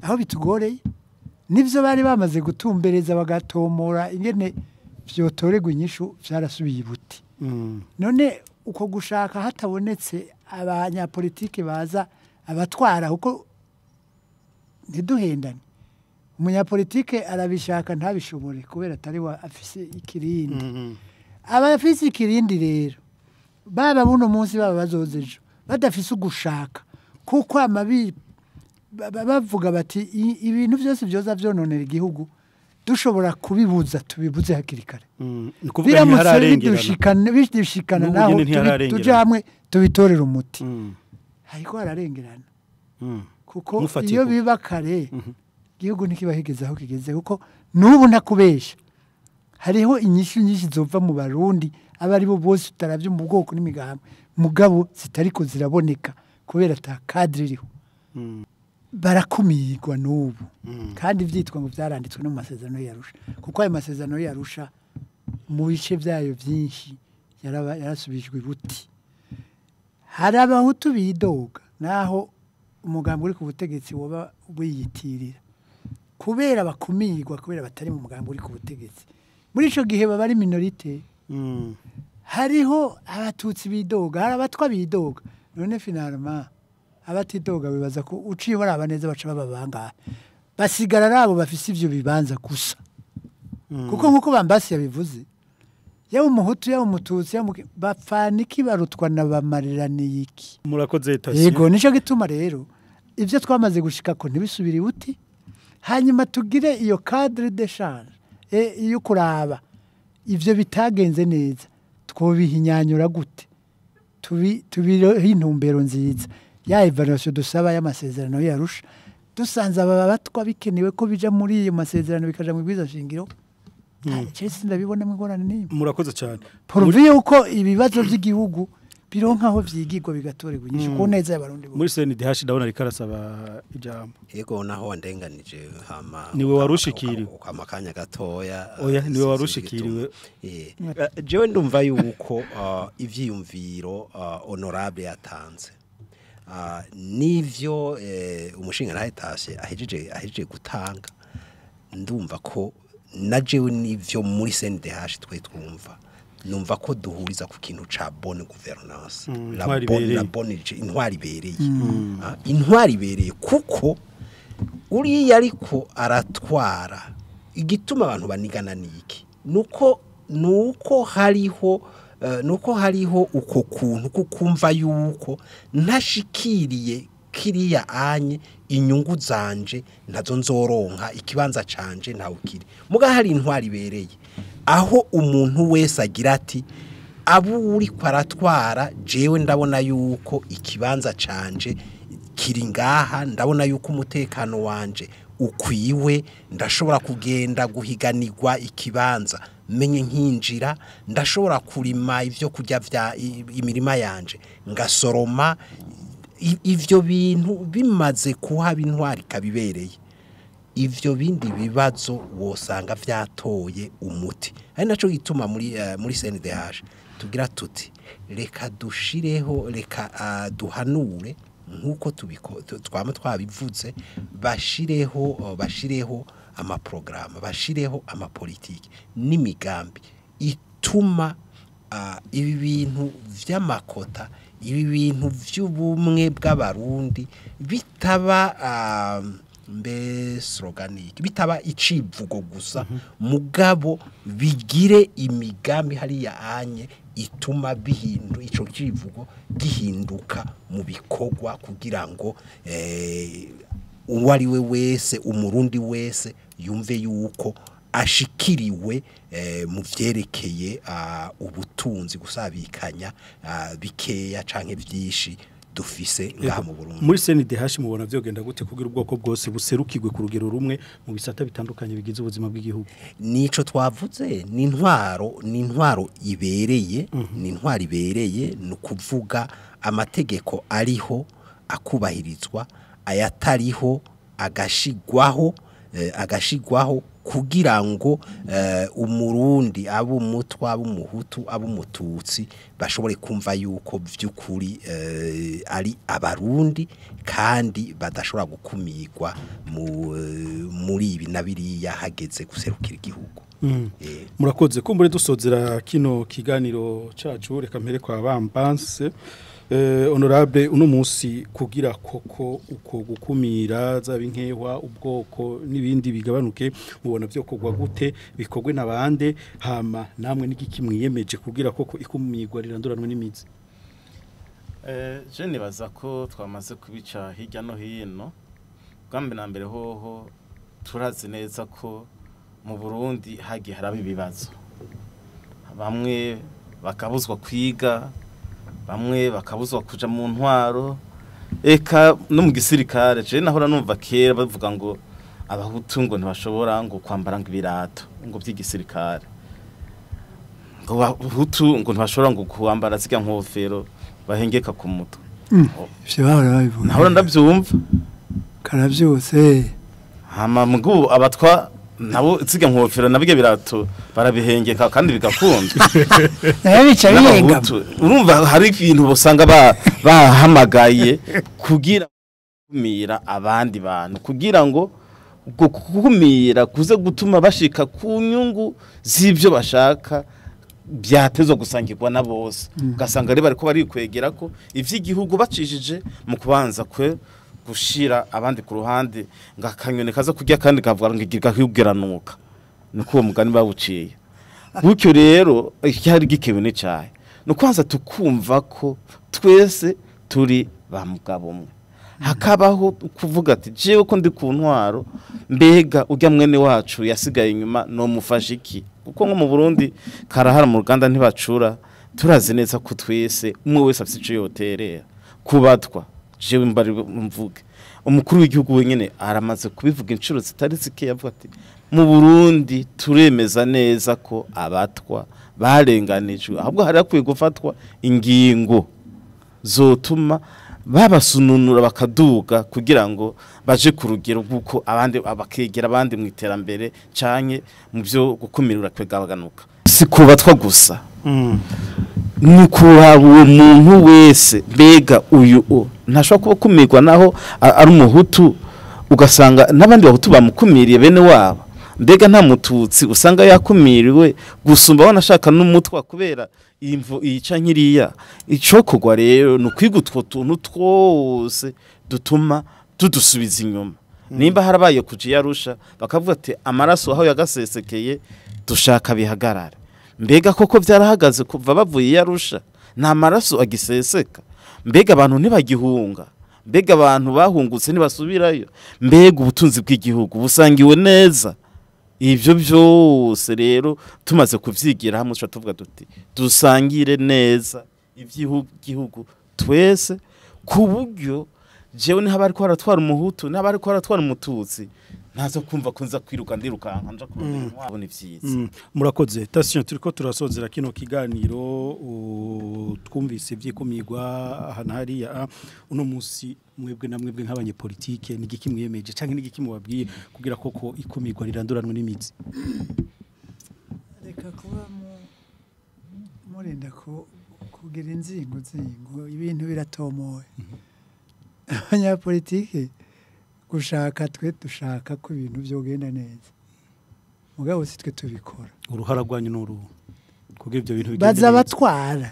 aho bitugoreye nivyo bari bamaze gutumbereza bagatomora ingene vyotorerwa inyishu vyarasubiye ibuti. None uko gushaka hatabonetse abanyapolitike baza abatwara kuko ntiduhendane umunyapolitike arabishaka ntabishobore kubera atari wa afise ikirindi. Abafise ikirindi rero baba buno munsi baba bazoze ejo badafise ugushaka kuko amabi bavuga bati ibintu byose byoza vyononera igihugu dushobora kubibuza tubibuze hakiri kare. Biramutse bidushikana naho tuje hamwe tubitorera umuti. Hariko hararengerana kuko iyo biba kare igihugu ntikibahigeze aho kigeze kuko n'ubu ntakubesha hariho inyishu nyinshi zova mu Barundi abari bo bose utaravye mu bwoko n'imigambwe mugabo zitariko ziraboneka kubera ta cadre iriho. Barakumirwa n'ubu kandi vyitwa ngo vyaranditswe no mu masezerano y'Arusha kuko ayo masezerano y'Arusha mu bice vyayo vyinshi yarasubijwe ibuti. Hari abahutu bidoga naho umugambi uri ku butegetsi woba wiyitirira kubera bakumirwa kubera batari mu mugambi uri ku butegetsi muri ico gihe baba ari minorite. Hariho abatutsi bidoga hari abatwa bidoga none finalement abatidoga bibaza ko uciye baraba neza baca baba bangahe basigara rabo bafise ivyo bibanza gusa. Kuko nkuko Bambasi yabivuze yaba umuhutu yaba umututsi bapfana iki barutwa na bamariraniye iki. Murakoze Tatien. Yego nico gituma rero ivyo twamaze gushika ko ntibisubire ibuti hanyuma tugire iyo cadre d'échange iyo kuraba ivyo bitagenze neza twobihinyanyura gute tubihe intumbero nziza ya evaluation dusaba y'amasezerano y'Arusha dusanze aba batwa bikenewe ko bija muri iyo masezerano bikaja mu bwiza shingiro. Chese ndabibona mwigorane nimwe. Murakoze cyane. Pourvu uko ibibazo by'igihugu bironka aho vyigirwa bigatorerwa inyishu ku neza y'abarundi bose. Muri CNDH ndabona ariko arasaba ijambo. Yego naho wandenganije hama niwe warushikiriwe ukama kanya gatoya. Oya niwe warushikiriwe. Jewe ndumva yuko ivyiyumviro honorable yatanze nivyo umushinga nahetashe ahejeje gutanga ndumva ko na jewe nivyo muri CNDH twe twumva numva ko duhuriza ku kintu ca bonne gouvernance la bonne intwari ibereye. Intwari ibereye kuko uriya ariko aratwara Igituma abantu banigana niki nuko hariho nuko hariho uko kuntu kukumva yuko ntashikiriye kiriya anye inyungu zanje ntazo nzoronka ikibanza canje ntawukiri. Muga hari intwari ibereye aho umuntu wese agira ati abu uri kwaratwara jewe ndabona yuko ikibanza canje kiri ngaha, ndabona yuko umutekano wanje ukwiwe, ndashobora kugenda guhiganirwa ikibanza menye nkinjira, ndashobora kurima ivyo kurya vya imirima yanje ngasoroma. Ivyo bintu bimaze kuhaba intwari kabibereye, ivyo bindi bibazo wosanga vyatoye umuti. Ari naco gituma muri CNDH tugira tuti reka dushireho, reka duhanure nkuko twama twabivuze, bashireho amaprograma, bashireho amapolitiki n'imigambi ituma ibi bintu vy'amakota, ibi bintu vy'ubumwe bw'abarundi bitaba mbe sloganike, bitaba icivugo gusa, mugabo bigire imigambi hariya anye ituma bihindu ico civugo gihinduka mu bikorwa, kugira ngo uwo ari we wese, umurundi wese yumve yuko ashikiriwe mu vyerekeye ubutunzi, gusabikanya bikeya canke vyinshi dufise ngaha mu Burundi. Muri CNDH mubona vyogenda gute kugira ubwoko bwose buserukirwe ku rugero rumwe mu bisata bitandukanye bigize ubuzima bw'igihugu? Nico twavuze, ni intwaro ibereye, ni intwaro ibereye, ni ukuvuga amategeko ariho akubahirizwa, ayatariho agashigwaho, agashigwaho kugira ngo umurundi abo umutwa, abo umuhutu, abo umututsi bashobore kumva yuko vy'ukuri ari abarundi kandi badashobora gukumirwa muri ibi na biriya hageze guserukira igihugu. Murakoze. Kumbure dusozera kino kiganiro cacu, reka mpere kwa Bambanse. Honorable, uno munsi kugira koko uko gukumira zaba inkehwa, ubwoko n'ibindi bigabanuke, mubona byo kugwa gute, bikogwe nabande, hama namwe n'igiki mwiyemeje kugira koko ikumirwa riranduranwe n'imizi? Je nibaza ko twamaze kubica hirya no hino. Bwa mbere na mbere hoho turazi neza ko mu Burundi hagiye haraba ibibazo, bamwe bakabuzwa kwiga, bamwe bakabuzwa kuja mu ntwaro, eka no mu gisirikare. Je nahora numva kera bavuga ngo abahutu ngo ntibashobora ngo kwambara ngo ibirato ngo by'igisirikare, ngo abahutu ngo ntibashobora ngo kwambara zirya nkofero bahengeka ku mutwe. Ivyo bahora babivuga, nahora ndavyumva karavyose. Hama mugu abatwa nabo zirya nkofero nabige birato barabihengeka kandi bigakunda. Nabica bihenga. Urumva hari ibintu bosanga bahamagaye kugira kumira abandi bantu, kugira ngo gukumira kuze gutuma bashika ku nyungu z'ivyo bashaka byatezwa gusangirwa na bose. Ugasanga rero bariko barikwegera ko ivy'igihugu bacishije mu kubanza kwe gushira abandi ku ruhande, ngakanyone kaza kurya kandi kavuga ngo igiga kwigeranuka, niko uwo mugani bawuciye. Gutyo rero icyari gikewe ne cyahe no kwanza tukumva ko twese turi ba mugabo umwe, hakabaho kuvuga ati jewe ko ndi ku ntwaro, mbega urya mwene wacu yasigaye inyuma no mufasha iki? Kuko nko mu Burundi karahara mu Ruganda ntibacura, turazi neza ko twese umwe wese afite ico yoterera kubatwa. Jewe mbari mvuge umukuru w'igihugu wenyene aramaze kubivuga inshuro zitari zike, yavuga ati mu Burundi turemeza neza ko abatwa barenganijwe, ahubwo hari akwiye gufatwa ingingo zotuma babasununura bakaduga kugira ngo baje ku rugero rw'uko abandi abakegera abandi mu iterambere canke mu byo gukumirura kwegabaganuka. Si kubatwa gusa, ni kuraba uwo muntu wese, mbega uyu ntashobora kuba kumirwa naho ari umuhutu, ugasanga n'abandi bahutu bamukumiriye bene wabo, mbega nta mututsi usanga yakumiriwe gusumba wanashaka n'umutwa kubera imvo ica nkiriya. Icokogwa rero ni ukwiga utwo tuntu twose dutuma tudusubiza inyuma. Nimba harabaye kuja Yarusha bakavuga ati amaraso aho yagasesekeye dushaka bihagarara. Mbega koko byarahagaze kuva bavuye Yarusha, nta maraso agiseseka. Mbega abantu ntibagihunga, mbega abantu bahungutse ntibasubirayo, mbega ubutunzi bw'igihugu busangiwe neza. Ibyo byose rero tumaze kuvyigira hamwe tuca tuvuga tuti dusangire neza ivy'igihugu twese, ku buryo jewe niba ariko aratwara umuhutu niba ariko aratwara umututsi ntazo kumva kunza kwiruka ndirukanka nja kurondera intwaro n'ivyiza. Murakoze Tatien, turiko turasozera kino kiganiro. Twumvise ivyikumirwa ahantu hariya. Uno musi mwebwe na mwebwe nk'abanyepolitike nigiki mwiyemeje canke nigiki mubabwiye kugira koko ikumirwa riranduranwe n'imizi? Reka kuba murinda kugira inzingo zingo, ibintu biratomoye. Abanyapolitike gushaka twe dushaka ko ibintu byogenda neza, mugabo si twe tubikora. Uruhara rwanyu n'uru kugira ibyo bintu bigende baza neza? Batwara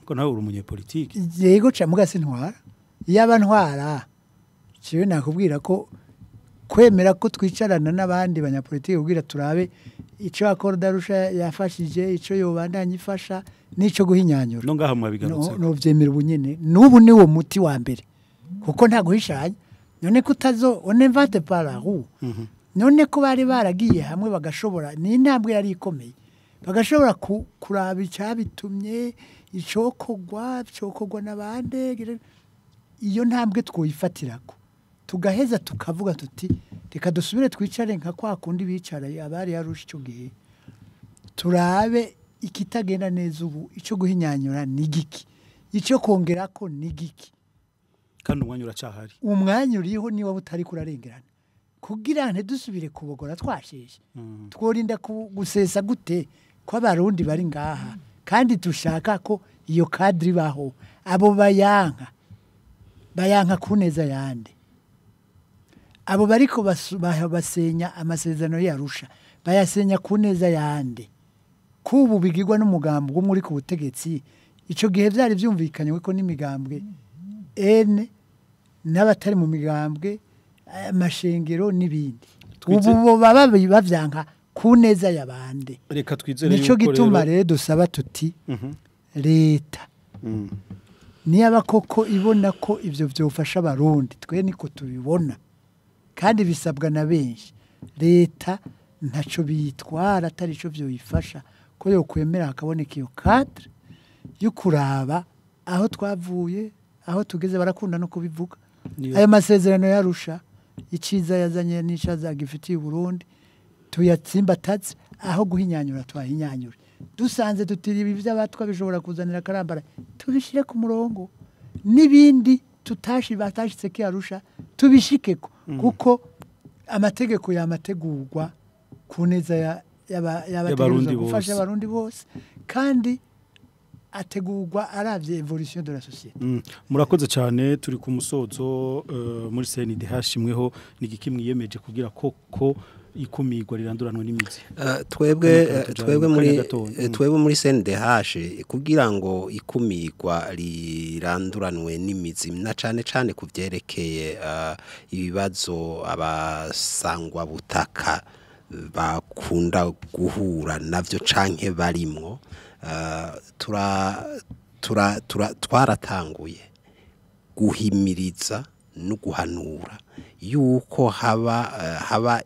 Ko nawe uri umunyepolitike. Yego ca, muga sintwara. Iyaba ntwara ciwe nakubwira ko kwemera ko twicarana n'abandi banyapolitike kugira turabe ico accord d'Arusha yafashije, ico yobandanya ifasha n'ico guhinyanyura. No ngaha mwabigarutse. No vyemera ubu nyene, n'ubu ni wo muti wa mbere, kuko nta guhishanya. None kutazo on invente pas la roue. None ko bari baragiye hamwe bagashobora, ni intambwe yari ikomeye, bagashobora kuraba icyabitumye, icokogwa cokogwa n'abande. Iyo ntambwe twoyifatirako tugaheza tukavuga tuti reka dusubire twicare nka kwa kundi bicaraye abari Yarusha icyo gihe, turabe ikitagenda neza ubu, icyo guhinyanyura ni giki, icyo kongerako ni giki. Kandi umwanya uracahari. Umwanya uriho niba utari kurarengerana kugira ntidusubire kubogora twasheshe. Tworinda gusesa gute ko abarundi bari ngaha kandi dushaka ko iyo cadre ibaho? Abo bayanka bayanka kuneza yande? Abo bariko basenya amasezerano y'Arusha bayasenya kuneza yande? Kubu bigirwa n'umugambi umwe uri ku butegetsi. Ico gihe vyari vyumvikanye ko n'imigambwe ene n'abatari mu migambwe, amashengero n'ibindi, ubu bo baba bavyanka ku neza y'abande? Reka twizere Nico yuko gituma rero rero dusaba tuti leta niyaba koko ibona ko ivyo vyofasha abarundi, twe niko tubibona kandi bisabwa na benshi, leta ntaco bitwara atari ico vyoyifasha ko yokwemera hakaboneka iyo cadre yo kuraba aho twavuye, aho tugeze. Barakunda no kubivuga. Ayo masezerano yarusha iciza yazanye n'icaza gifitiye Burundi tuyatsimbataze, aho guhinyanyura twahinyanyure. Dusanze tutiri ibi by'abatwa bishobora kuzanira karambara, tubishire ku murongo, n'ibindi tutashi batashitse ki Arusha tubishikeko, kuko amategeko yamategurwa ku neza y'Abarundi y'abategerezwa gufasha bose. abarundi bose, kandi ategurwa aravye évolution de la société. Murakoze cyane, turi ku musozo. Muri CNDH mweho nigiki mwiyemeje kugira koko ikumirwa riranduranwe n'imizi? Twebwe Kanya tujanye twebwe mu muri kanya gatoya. Twebwe muri CNDH, kugira ngo ikumirwa riranduranwe n'imizi na cane cane ku vyerekeye ibibazo abasangwa butaka bakunda guhura navyo canke barimwo, tura tura tura twaratanguye guhimiriza no guhanura yuko haba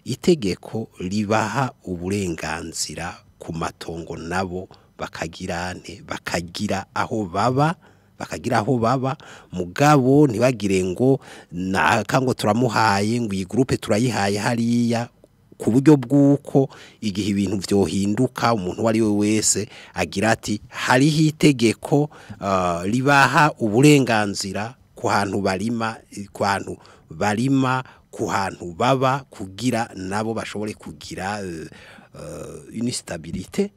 itegeko ribaha uburenganzira ku matongo, nabo bakagira nte bakagira aho baba, mugabo ntibagire ngo naka ngo turamuhaye, ngo iyi groupe turayihaye hariya, ku buryo bw'uko igihe ibintu vyohinduka umuntu uwo ari we wese agira ati hariho itegeko ribaha uburenganzira ku hantu barima, ku hantu baba, kugira nabo bashobore kugira une stabilité,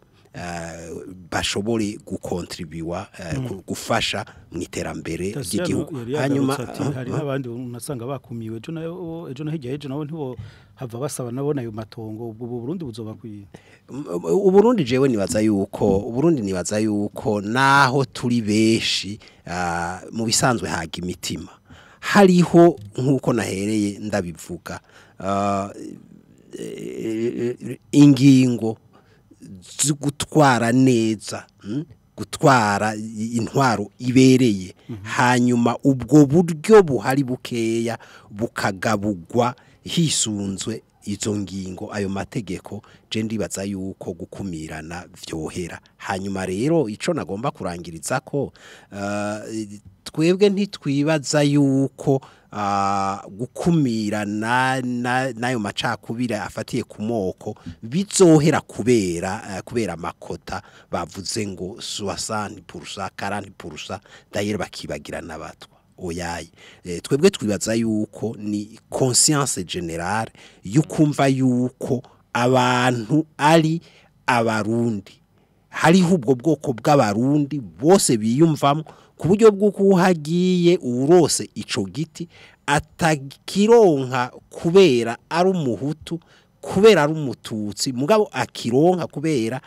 bashobore gukontribuwa gufasha mu iterambere Tasiyano ry'igihugu. yari Hanyuma yagarutse ati hari n'abandi unasanga bakumiwe ejo nayo ejo no hirya ejo, nabo ntibo hava basaba nabona ayo matongo. Ubwo Burundi buzoba kwiye? Uburundi, jewe nibaza yuko Uburundi, nibaza yuko naho turi benshi, mu bisanzwe haga imitima. Hariho nk'uko nahereye ndabivuga ingingo zo gutwara neza, gutwara intwaro ibereye, hanyuma ubwo buryo buhari bukeya bukagabugwa hisunzwe izo ngingo, ayo mategeko. Je ndibaza yuko gukumirana vyohera. Hanyuma rero ico nagomba kurangiriza ko twebwe ntitwibaza yuko gukumirana n'ayo macakubiri afatiye ku moko bizohera kubera amakota bavuze ngo 60% 40%, d'ailleurs bakibagira n'abatwa. Oyaye, twebwe twibaza yuko ni conscience générale yukumva yuko abantu ari abarundi, hariho ubwo bwoko bw'abarundi bose biyumvamo, ku buryo bw'uko uhagiye urose ico giti atakironka kubera ari umuhutu, kubera ari umututsi, mugabo akironka kubera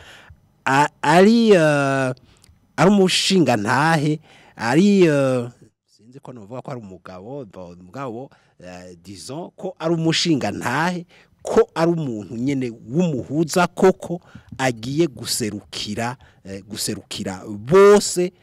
ari umushinga ntahe, ari sinzi ko novuga ko ari umugabo, mugabo disons ko ari umushinga ntahe, ko ari umuntu nyene w'umuhuza koko agiye guserukira bose,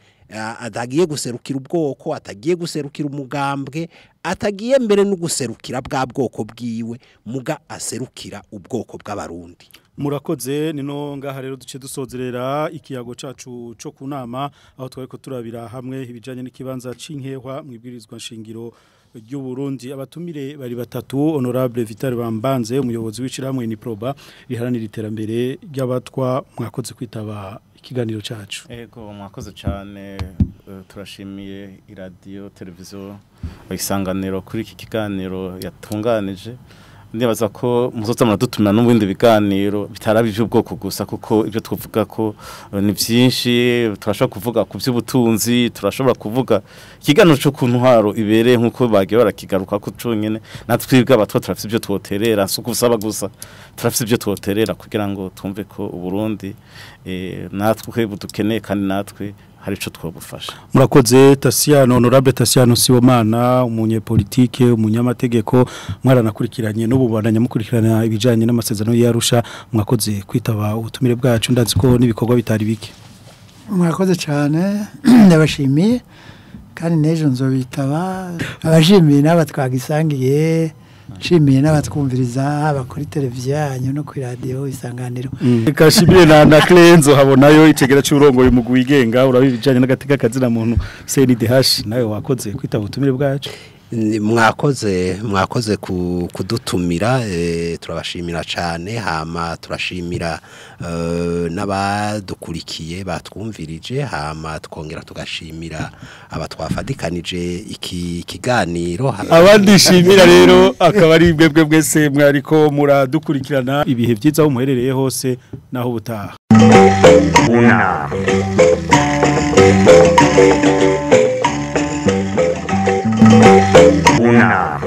atagiye guserukira ubwoko, atagiye guserukira umugambwe, atagiye mbere no guserukira bwa bwoko bwiwe, muga aserukira ubwoko bw'abarundi. Murakoze. Nino ngaha rero duce dusozerera ikiyago cacu co kunama, aho twariko turabira hamwe ibijanye n'ikibanza c'inkehwa mwibwirizwa nshingiro ry'u Burundi. Abatumire bari batatu: Honorable Vital Bambanze, umuyobozi w'ishirahamwe Niproba riharanira iterambere ry'abatwa, mwakoze kwitaba ikiganiro cacu. Ego, mwakoze cyane, turashimiye iradiyo televiziyo Isanganiro kuri iki kiganiro yatunganije. Ndibaza ko muzoza muradutumira n'ubundi biganiro bitarabi by'ubwoko gusa, kuko ibyo twavuga ko ni byinshi. Turashobora kuvuga ku by'ubutunzi, turashobora kuvuga ikiganiro cyo ku ntwaro ibereye nk'uko bagiye barakigaruka ko conyene. Natwe abatwa turafite ibyo twoterera, si ukusaba gusa, turafite ibyo twoterera kugira ngo twumve ko Uburundi natwe budukeneye kandi natwe hari ico twobufasha. Murakoze Tasiano, Honorable Tasiano Sibomana, umunyepolitike, umunyamategeko, mwaranakurikiranye n'ubu bandanya mukurikirana ibijanye n'amasezerano y'Arusha. Mwakoze kwitaba ubutumire bwacu, ndazi ko n'ibikorwa bitari bike. Murakoze cyane, ndabashimiye kandi n'ejo nzobitaba. Abashimiye n'abatwagisangiye, nshimiye n'abatwumviriza haba kuri televiziyo yanyu no kuri radio Isanganiro. Reka shimire na Clenzo habonayo icegera cy'urongoye umugwi wigenga urabijanye n'agateka kazina muntu CNDH, nawe wakoze kwitaba ubutumire bwacu. Mwakoze kudutumira, turabashimira cyane. Hama turashimira n'abadukurikiye batwumvirije, hama twongera tugashimira abatwafadikanije iki kiganiro. Abandi shimira rero akaba ari mwebwe mwese mwariko muradukurikirana. Ibihe byiza aho muherereye hose, naho ubutaha. Una. Una.